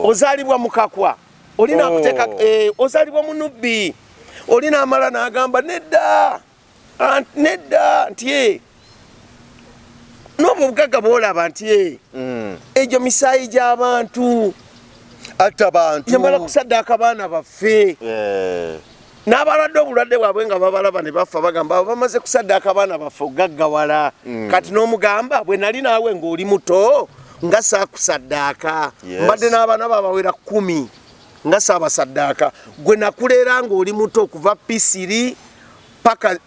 ozaalibwa mukakwa, olina akuteeka, ozaalibwa munubbi. Oli n'amala n'agamba nedda, nedda, nti n'obwo obugagga bw'olaba nti egyo misaayi gy'abantu atta bantu, yamala kusaddaaka baana baffe. N'abalwadde obulwadde bwabwe nga babalaba ne bafa, bagamba abo bamaze kusaddaaka abaana baffe ogaggawala. Kati n'omugamba bwe nali naawe ng'oli muto nga saakusaddaaka, mbadde n'abaana babawera 10 nga saabasaddaaka, gwe nakuleera ng'oli muto okuva Pisiri paka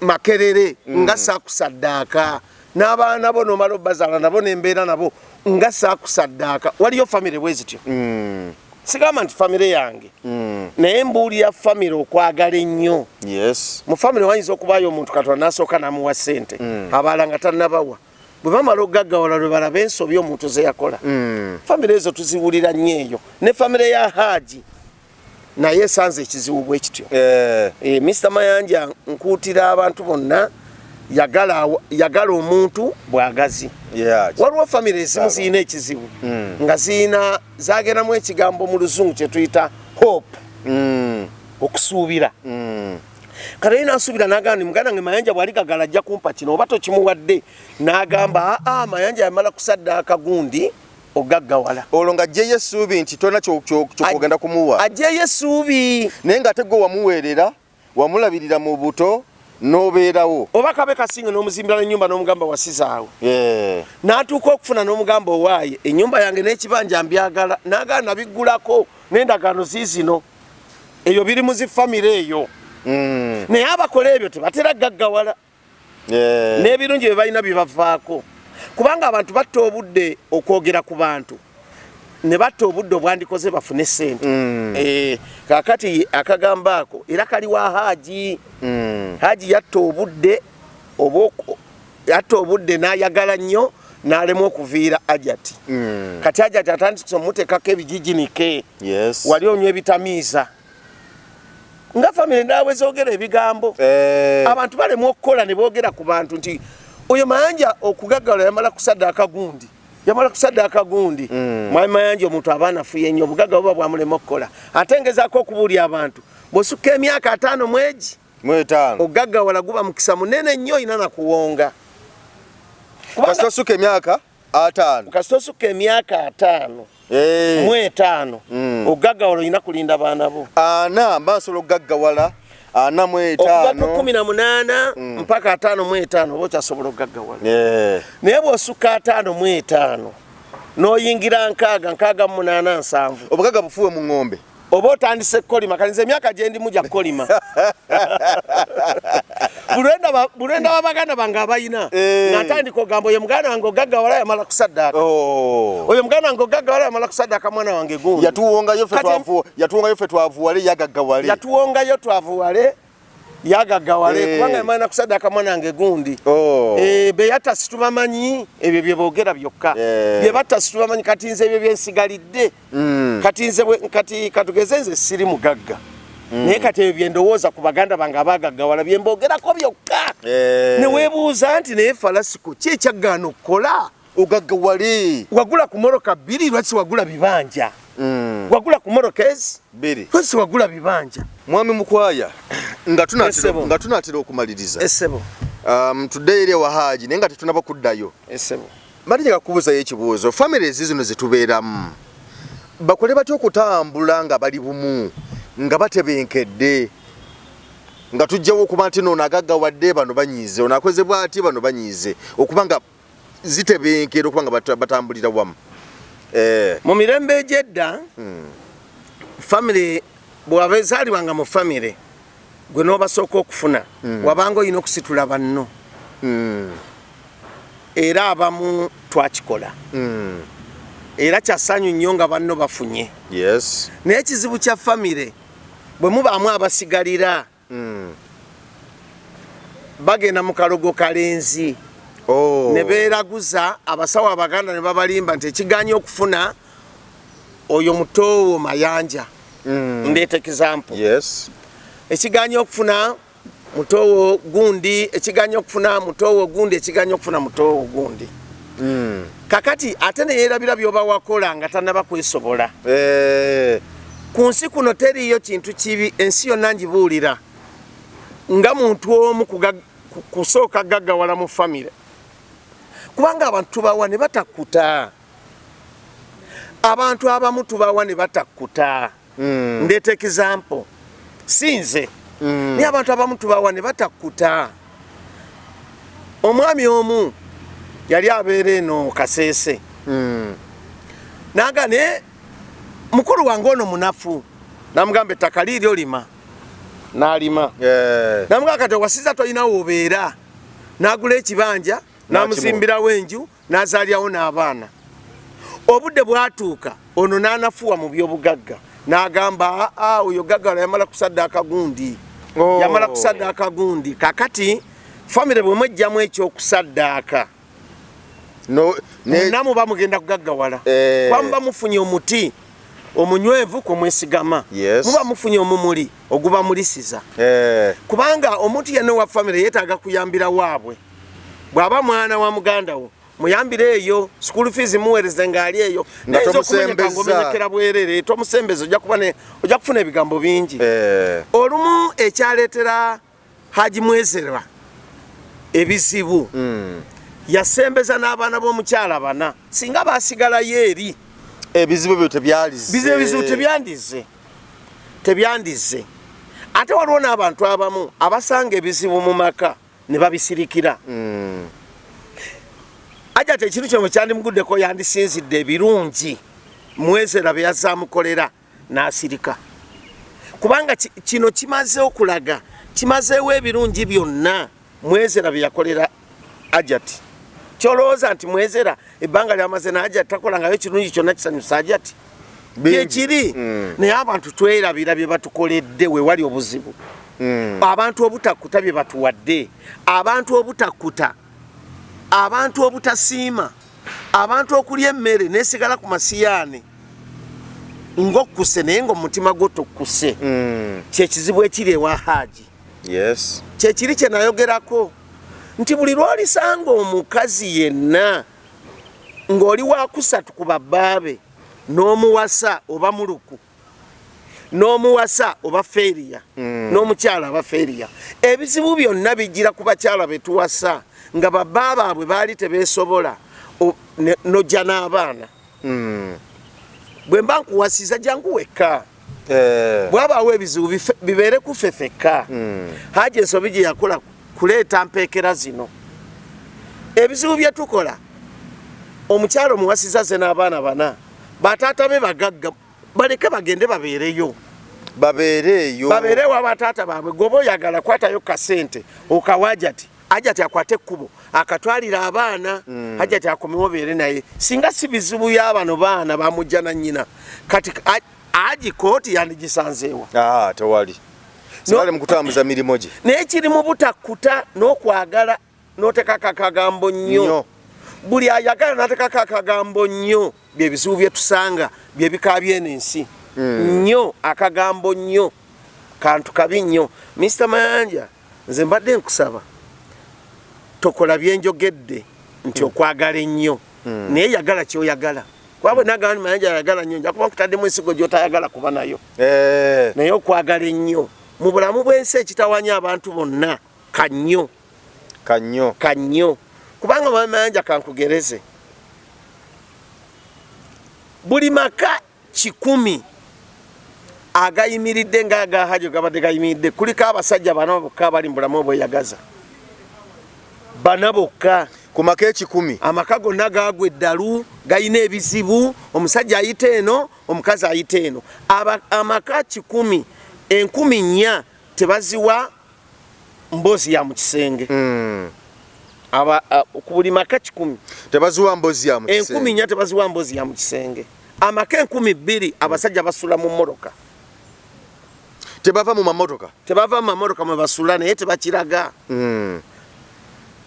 Makerere nga saakusaddaaka, n'abaana bo n'omala obbazaala nabo n'embeera nabo nga saakusaddaaka. Waliyo famire bwe zityo. Sigamba nti famire yange, naye mbuulira famire okwagala ennyo. Mu famire wayinza okubaayo omuntu Katonda n'asooka n'amuwa ssente, abalala nga tannabawa, bwe bamala ogaggawala lwe balaba ensobi omuntu ze yakola. Famire ezo tuziwulira nnyo eyo. Ne famire ya Haaji naye esanze ekizibu bwe kityo. Mr Mayanja, nkuutira abantu bonna, yagala omuntu bwagazi. Waliwo famire ezimu zirina ekizibu nga zirina zagendamu ekigambo mu luzungu kye tuyita hope, okusuubira. Kale ye n'asuubira n'agamba nti muganda wange Mayanja bw'aligagala ajja kumpa kino, oba tokimuwadde n'agamba aa Mayanja yamala kusaddaaka gundi ogaggawala. Olwo ng'aggyeyo essuubi nti tolina ky'ogenda kumuwa. Aggyeyo essuubi. Naye ng'ate gwe wamuweerera, wamulabirira mu buto n'obeerawo. Oba kabe kasinge n'omuzimbira n'ennyumba n'omugamba wasizaawo. N'atuuka okufuna n'omugamba owaaye ennyumba yange n'ekibanja mbyagala, n'agamba nabiggulako n'endagaano ziizino. Ebyo biri mu zi famire eyo. Naye abakola ebyo tebatera gaggawala. N'ebirungi bye balina bibavaako, kubanga abantu batta obudde okwogera ku bantu ne batta obudde obwandikoze bafune ssente. Kaakati akagambo ako era kali wa Haaji. Haaji yatta obudde oba yatta obudde n'ayagala nnyo n'alemwa okuviira Ajati. Kati Ajati atandise omuteekako ebijiginike. Wali onywa ebitamiiza nga famire endala bwe zoogera ebigambo. Abantu balemwa okukola ne boogera ku bantu nti oyo Mayanja okugaggawala yamala kusaddaaka gundi, yamala kusaddaaka gundi. Mwami Mayanja, omuntu aba anafuye nnyo, obugagga buba bwamulema okukola. Ate ngezaako okubuulira abantu, bw'osukka emyaka 50 mwegi 50, ogaggawala guba mukisa munene nnyo, olina nakuwonga. Kasita osukka emyaka 50. Kasita osukka emyaka 50 mu 50, ogaggawala olina kulinda baana bo. 40 mba nsobola okugaggawala 45. Okuva ku 18 mpaka 55 oba okyasobola okugaggawala. Naye bw'osukka 55 n'oyingira 60, 68, 70, obugagga bufuwe mu ŋŋombe. Oba otandise kukolima. Kati nze emyaka gye ndimu gya kukolima. Bulwenda wa baganda bange abayina, nga ntandika ogamba oyo muganda wange ogaggawala yamala kusaddaaka, oyo muganda wange ogaggawala yamala kusaddaaka mwana wange gundi. Yatuwongayo ffe, yatuwongayo ffe twavuwale, yagaggawale. Yatuwongayo twavuwale. Yagaggawale eh. Kubanga yamala kusaddaaka mwana gundi. Oh. Be yatta situbamanyi, ebyo bye boogera byokka. Bye batta situbamanyi. Kati nze ebyo byensigalidde. Kati nze kati katugeze nze siri mugagga. Naye kati ebyo byendowooza ku baganda bange abagaggawala byembogerako byokka. Ne weebuuza nti naye Falasiko ki ekyaggaana okukola? Ogaggawale. Wagula ku moroka 2, lwaki wagula bibanja? Wagula ku moroka ezi 2, lwaki wagula bibanja? Mwami Mukwaya, nga tunaatera okumaliriza, Essebo. Tuddeyo eri ewa Haaji, naye nga tetunaba kuddayo. Essebo. Mbadde njagala kubuuzayo ekibuuzo. Families zino zetubeeramu bakole batya okutambula nga bali bumu, nga batebenkedde, nga tujjawo okuba nti noono agaggawadde, bano banyiize, ono akoze bw'ati, bano banyiize, okuba nga zitebenkera, okuba nga batambulira wamu? Mu mirembe egy'edda, family bw'abezaalibwanga mu family gwe n'obasooka okufuna, wabanga olina okusitula banno. Era abamu twakikola. Era kyassanyu nnyo nga banno bafunye. Naye ekizibu kya family, bwe mubaamu abasigalira, bagenda mu kalogo kalenzi. Oh. Ne beeraguza abasawo Abaganda ne babalimba nti ekiganye okufuna oyo mutoowo Mayanja. Ndeeta example. Ekiganye okufuna mutoowo gundi, ekiganye okufuna mutoowo gundi, ekiganye okufuna mutoowo gundi. Kakati ate neyeerabira byoba wakola nga tannaba kwesobola. Ku nsi kuno teriiyo kintu kibi, ensi yonna ngibuulira, nga muntu omu kusooka gaggawala mu famire, kubanga abantu tubawa ne batakkuta. Abantu abamu tubawa ne batakkuta. Ndeeta example, si nze, naye abantu abamu tubawa ne batakkuta. Omwami omu yali abeera eno Kaseese. Naga naye mukulu wange ono munafu, namugamba ettaka liiri olima, n'alima. Namugamba kati owasiza tolinawo obeera, n'agula ekibanja, n'amuzimbirawo enju, n'azaalyawo n'abaana. Obudde bwatuuka ono n'anafuwa mu byobugagga, n'agamba aa oyo gaggala yamala kusaddaaka gundi. Oh. Yamala kusaddaaka gundi. Kakati famire bwe mwejjamu ekyokusaddaaka, No, mwenna muba mugenda kugaggawala. Kuba muba mufunye omuti omunywevu kumwesigama. Muba mufunye omumuli ogubamulisiza. Kubanga omuntu yenna owa famire yeetaaga kuyambira waabwe. Bw'aba mwana wa muganda wo, muyambire eyo, school fees muweereze ng'ali eyo. Nga Naye okumenyeka tomusembeza. ng'omenyekera bwerere, tomusembeza, ojja kufuna ebigambo bingi. Olumu ekyaleetera Haji Mwezerwa ebizibu, yasembeza n'abaana b'omukyala bana. Singa baasigalayo eri, ebizibu byo tebyalize. Ebizibu tebyandize, tebyandize. Ate waliwo n'abantu abamu abasanga ebizibu mu maka ne babisirikira. Ajja ekintu kino bwe kyandimuguddeko, yandisinzidde ebirungi Mwezera bye yazaamukolera n'asirika, kubanga kino kimaze okulaga, kimazeewo ebirungi byonna Mwezera bye yakolera Ajati. Kyolowooza nti Mwezera ebbanga lyamaze n'Ajati takolangayo kirungi kyonna kisanyusa Ajati? Bingi. Kyekiri. Naye abantu twerabira bye batukoledde, we wali obuzibu. Abantu obutakkuta bye batuwadde, abantu obutakkuta, abantu obutasiima, abantu okulya emmere nesigala ku masiyaani ng'okkuse naye ng'omutima gwo tokkuse. Kyekizibu ekiri ewa Haaji. Kyekiri kye nayogerako nti buli lw'olisanga omukazi yenna ng'oli wakusatu ku babbaabe n'omuwasa oba muluku, n'omuwasa oba failure, n'omukyala aba failure. Ebizibu byonna bijjira ku bakyala betuwasa nga babba baabwe baali tebeesobola, nojja n'abaana. Bwe mba nkuwasiza, jangu wekka. Bwabaawo ebizibu bibeere kuffe ffekka. Haji ensobi gye yakola kuleeta mpeekera zino. Ebizibu bye tukola, omukyalo omuwasiza ze n'abaana bana, bataata be bagagga, baleke bagende babeereyo. Babeereeyo. Babeerewo abataata baabwe. Gwoba oyagala kwatayo kasente okawa Ajati, Ajati akwate ekkubo akatwalira abaana. Ajati akomewo beere naye. Singa si bizibu byabano baana bamujja na nnyina, kati aji kooti yandigisanzeewa? Ah, tewali. Sibale mu kutambuza mirimu gye. Naye kiri mu butakkuta n'okwagala n'otekako akagambo nnyo. Buli ayagala n'atekako akagambo nnyo, bye bizibu bye tusanga, bye bikaabya eno ensi. Nnyo akagambo nnyo kantu kabi nnyo. Mr Mayanja, nze mbadde nkusaba tokola byenjogedde nti okwagala ennyo, naye yagala kyoyagala. Kuba bwe nagamba nti Mayanja ayagala nnyo, nja kuba nkutaddemu ensigo gy'otayagala kuba nayo. Naye okwagala ennyo mu bulamu bw'ensi ekitawanya abantu bonna kannyo. Kannyo. Kannyo. Kubanga Mayanja kankugereze, buli maka 100 agayimiridde ng'aga Haji gabadde gayimiridde, kuliko abasajja bana bokka abali mu bulamu obweyagaza. Bana bokka. Ku maka 100. Amaka gonna gaagwa eddalu, galina ebizibu, omusajja ayita eno, omukazi ayita eno. Amaka 100, 4,000 tebaziwa mboozi ya mu kisenge. Ku buli maka 100. Tebaziwa mboozi ya mu kisenge. 4,000 tebaziwa mboozi ya mu kisenge. Amaka 2,000 abasajja basula mu mmotoka. Tebava mu mamotoka? Tebava mu mamotoka mwe basula, naye tebakiraga.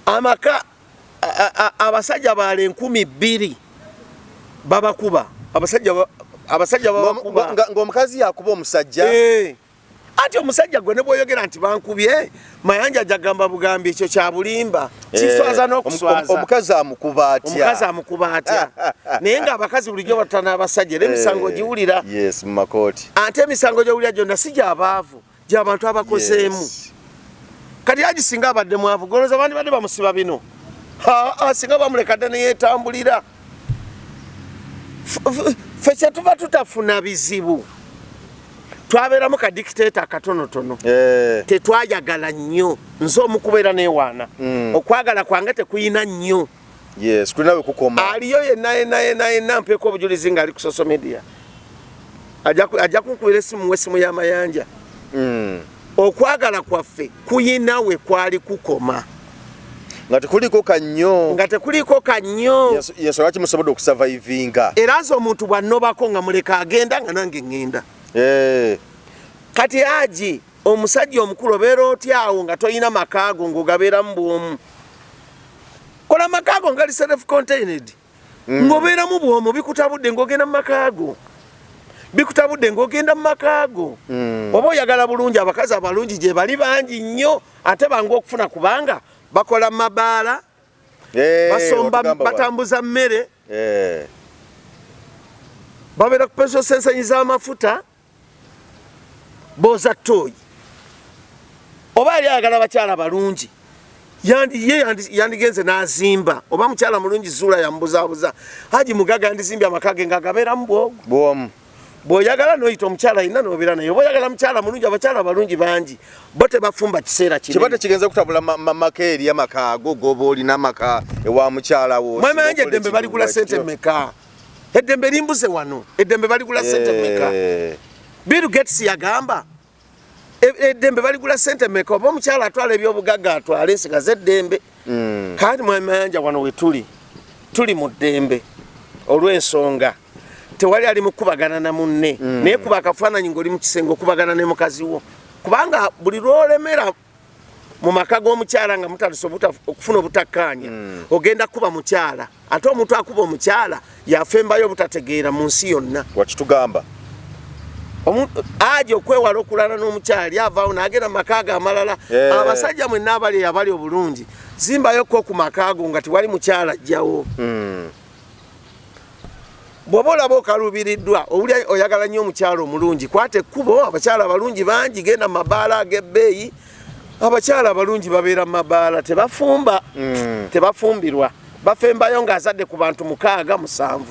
Amaka, abasajja baala 2,000 babakuba. Abasajja babakuba. Ng'omukazi yakuba omusajja? Ati omusajja gwe ne bw'oyogera nti bankubye, Mayanja ajagamba bugambi ekyo kya bulimba. Kiswaza n'okuswaza. Omukazi amukuba atya? Omukazi amukuba atya? Naye ng'abakazi bulijjo batta n'abasajja, era emisango giwulira. Yes, mu makooti. Ate emisango gy'owulira gyonna si gy'abaavu, gy'abantu abakozeemu. Kati Haji singa abadde mwavu, golooza bandibadde bamusiba bino. Singa bamuleka dda ne yeetambulira. Ffe kye tuba tutafuna bizibu, twabeeramu ka dictator akatonotono. Tetwayagala nnyo. Nze omukubeera neewaana. Okwagala kwange tekuyina nnyo. Yes, kulina we kukoma. Aliyo yenna, yenna, yenna, yenna mpeeko obujulizi ng'ali ku social media. Ajja kunkubira essimu, w'essimu ya Mayanja. Okwagala kwaffe kuyina we kwali kukoma. Nga tekuliko kannyo. Nga tekuliko kannyo. Yes, lwaki musobodde okusurvivinga? Era nze omuntu bw'annobako nga muleka agenda, nga nange ŋŋenda. Kati Haji, omusajja omukulu obeera otya awo nga toyina makaago ng'ogabeeramu bw'omu? Kola makaago nga li self contained. Ng'obeeramu bw'omu, bikutabudde ng'ogenda mu makaago. Bikutabudde ng'ogenda mu makaago. Oba oyagala bulungi, abakazi abalungi gye bali bangi nnyo, ate bangu okufuna kubanga bakola mu mabaala, basomba, batambuza mmere, babeera ku petrol station z'amafuta, booza ttooyi. Oba yali ayagala abakyala balungi, ye yandigenze n'azimba. Oba mukyala mulungi Zuula yamubuzaabuza. Haji Mugaga yandizimbye amaka ge ng'agabeeramu bwogo. Bwomu. Bw'oyagala n'oyita omukyala yenna n'obeera naye. Oba oyagala mukyala mulungi, abakyala balungi bangi. Bo tebafumba kiseera kinene. Kiba tekigenza kutabula maka eri amaka ago g'oba olina amaka ewa mukyala wo. Mwami Mayanja, eddembe baligula ssente mmeka? Eddembe limbuze wano. Eddembe baligula ssente mmeka? Bill Gates yagamba eddembe baligula ssente mmeka? Oba omukyala atwala ebyobugagga atwale nsigaze eddembe. Kandi Mwami Mayanja, wano we tuli, tuli mu ddembe olw'ensonga tewali ali mu kukubagana na munne. Naye kuba akafaananyi ng'oli mu kisenge okubagana ne mukazi wo, kubanga buli lw'olemera mu maka g'omukyala nga mutandise okufuna obutakkaanya, ogenda kuba mukyala. Ate omuntu akuba omukyala yafembayo obutategeera mu nsi yonna. Wakitugamba. Aje okwewala okulala n'omukyala, ali avaawo n'agenda mu maka ge amalala. Abasajja mwenna abali abali obulungi, zimbayoko ku maka ago nga tewali mukyala ajjawo. Bw'oba olaba okaluubiriddwa, owulira oyagala nnyo omukyala omulungi, kwata ekkubo. Abakyala abalungi bangi, genda mu mabaala ag'ebbeeyi. Abakyala abalungi babeera mu mabaala, tebafumba, tebafumbirwa, bafembayo ng'azadde ku bantu 6 7,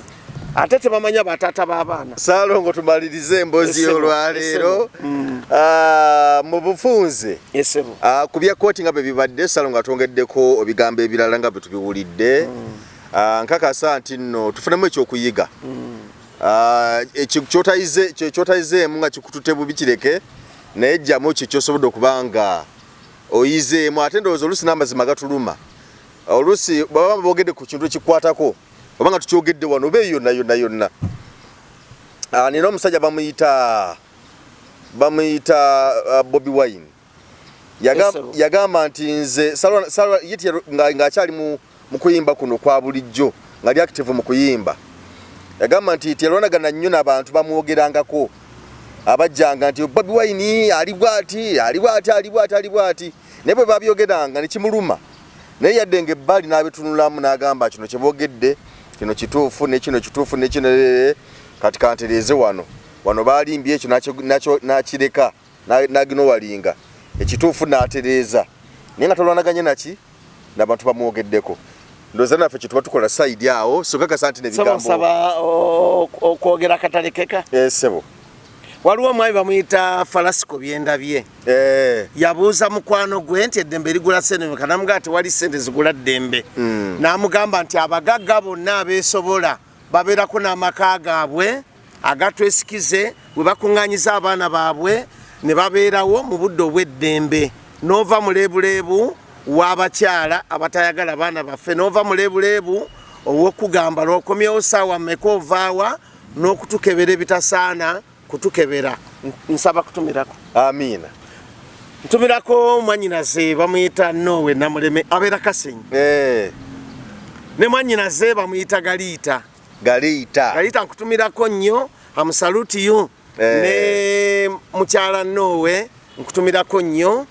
ate tebamanya bataata b'abaana. Saalongo, tumalirize emboozi y'olwaleero. Mu bufunze. Ku bya kkooti nga bwe bibadde, Saalongo atwongeddeko ebigambo ebirala nga bwe tubiwulidde. Nkakasa nti nno tufunemu ekyokuyiga. Kyotayizeemu nga kikututte bubi kireke, naye jjamu kyo kyosobodde okuba nga oyizeemu. Ate ndowooza oluusi n'amazima gatuluma. Oluusi baba boogedde ku kintu ekikwatako, oba nga tukyogedde wano oba eyo yonna yonna yonna. Nina omusajja bamuyita Bamuyita Bobi Wine. Yagamba nti nze ng'akyali mu kuyimba kuno kwa bulijjo, ng'ali active mu kuyimba, yagamba nti teyalwanagana nnyo n'abantu bamwogerangako abajjanga nti Bobi Wine ali bw'ati, ali bw'ati, ali bw'ati, ali bw'ati, naye bwe babyogeranga ne kimuluma, naye yadde ng'ebbali n'abitunulamu n'agamba kino kye boogedde kino kituufu, ne kino kituufu, ne kino, kati kantereeze wano, wano baalimbye ekyo n'akireka n'aginowalinga ekituufu n'atereeza, naye nga tolwanaganye naki n'abantu bamwogeddeko. Ndowooza naffe kye tuba tukola side awo, so kakasa nti n'ebigambo nsaba okwogera katalekeka. Ssebo. Waliwo omwami bamuyita Falasiko Byendabye. Yabuuza mukwano gwe nti eddembe ligula ssente mmeka, n'amugamba tewali ssente zigula ddembe. N'amugamba nti abagagga bonna abeesobola babeerako n'amaka gaabwe agatwesikize we bakuŋŋaanyiza abaana baabwe ne babeerawo mu budde obw'eddembe. N'ova mu leebuleebu w'abakyala abatayagala baana baffe, n'ova mu leebuleebu ow'okugamba lw'okomyewo ssaawa mmeka ovaawa n'okutukebera ebitasaana kutukebera. Nsaba kutumirako. Amiina. Ntumirako mwannyinaze bamuyita Nowe Namuleme, abeera Kasenyi. Ne mwannyinaze bamuyita Galiita. Galiita. Galiita nkutumirako nnyo, am salute you. Ne mukyala Nowe nkutumirako nnyo.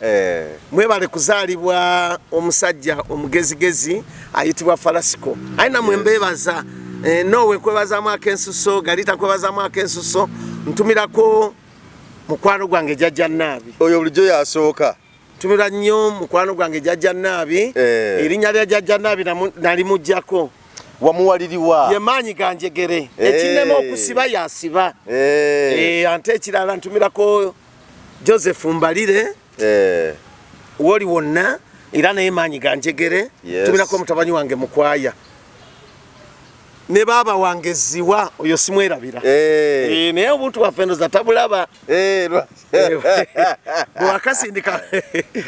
Mwebale kuzaalibwa omusajja omugezigezi ayitibwa Falasiko. Aye namwe mbeebaza. Nowe nkwebazaamu ak'ensuso, Galiita nkwebazaamu ak'ensuso. Ntumirako mukwano gwange Jjajja Naabi. Oyo bulijjo yasooka. Ntumira nnyo mukwano gwange Jjajja Naabi. Erinnya lya Jjajja Naabi nalimuggyako. Wamuwaliriwa. Ye maanyi ganjegere. Ekinnema okusiba yasiba. Ate ekirala ntumirako Joseph Mbalire. Woli wonna era naye maanyi ganjegere. Ntumirako mutabani wange Mukwaya. Ne baaba wange Ziwa, oyo simwerabira. Naye obuntu bwaffe ndoza tabulaba. Bwewakasindika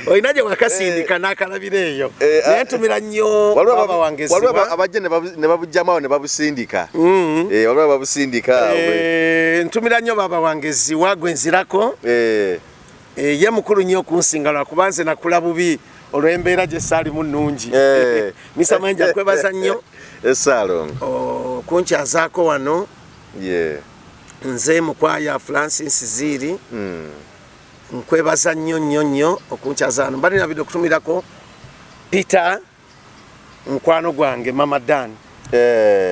olina gye wakasindika n'akalabira eyo. Naye ntumira nnyo baaba wange Ziwa. Waliwo abajja ne babugyamu awo ne babusindika. Waliwo ababusindika awo. Ntumira nnyo baaba wange Ziwa gwe nzirako. Ye mukulu nnyo okunsinga lwakuba nze nakula bubi olw'embeera gye saalimu nnungi. Misa Mayinja nkwebaza nnyo. Essalongo. Okunkyazaako wano. Nze Mukwaya Francis Ziiri. Nkwebaza nnyo nnyo nnyo okunkyaza wano. Mbadde nabidde okutumirako Peter mukwano gwange Mama Dan.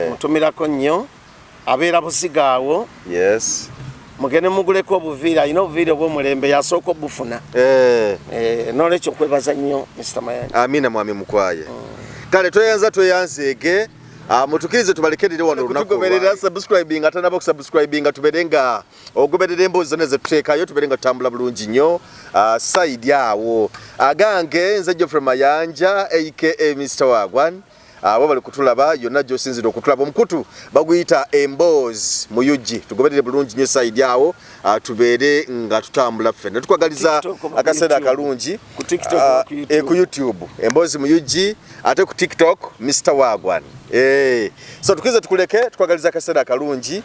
Mutumirako nnyo, abeera Buziga awo. Mugende muguleko obuviiri, alina obuviiri obw'omulembe, yasooka obufuna. N'olwekyo nkwebaza nnyo Mr. Mayanja. Amina mwami Mukwaya. Kale tweyanza tweyanzeege. Mutukirize tubalekerere wano olunaku. Tugoberera subscribing, atanaba okusubscribinga tubeere nga ogoberera emboozi zonna zetuteekayo, tubeere nga tutambula bulungi nnyo. Side awo agange nze Geoffrey Mayanja aka Mr. Wagwan. Abo bali kutulaba yonna gy'osinzira okutulaba, omukutu baguyita Emboozi mu UG. Tugoberere bulungi nnyo side awo, tubeere nga tutambula ffenna. Tukwagaliza akaseera akalungi ku YouTube Emboozi mu UG, ate ku TikTok Mr. Wagwan. So tukirize tukuleke, tukwagaliza akaseera akalungi.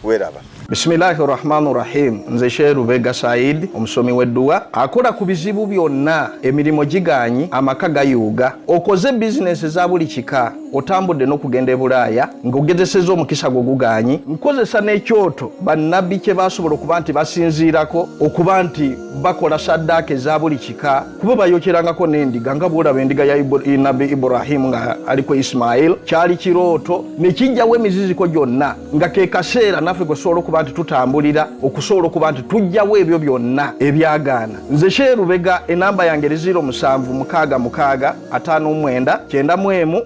Weraba. Bismillahi rahmani rahim. Nze Sheikh Lubega Said, omusomi w'edduwa, akola ku bizibu byonna, emirimu gigaanyi, amaka gayuuga, okoze bizinesi eza buli kika, otambudde n'okugenda e Bulaaya ng'ogezesezza omukisa gwo gugaanyi. Nkozesa n'ekyoto bannabbi kye baasobola okuba nti basinziirako okuba nti bakola saddaaka eza buli kika, kuba bayokyerangako n'endiga nga bw'olaba endiga ya Nabbi Ibrahimu nga aliko Ismail. Kyali kirooto ne kijjawo emiziziko gyonna, nga ke kaseera naffe kwe tusobola okuba nti tutambulira okusobola okuba nti tujjawo ebyo byonna ebyagaana. Nze Sheikh Lubega, enamba yange eri 0766 59 91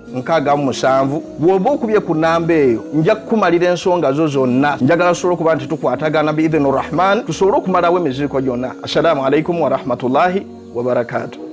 67. Bw'oba okubye ku namba eyo nja kukumalira ensonga zo zonna. Njagala tusobole okuba nti tukwatagana biidhini Rahman, tusobole okumalawo emiziriko gyonna. Assalamu alaikum warahmatullahi wabarakatuh.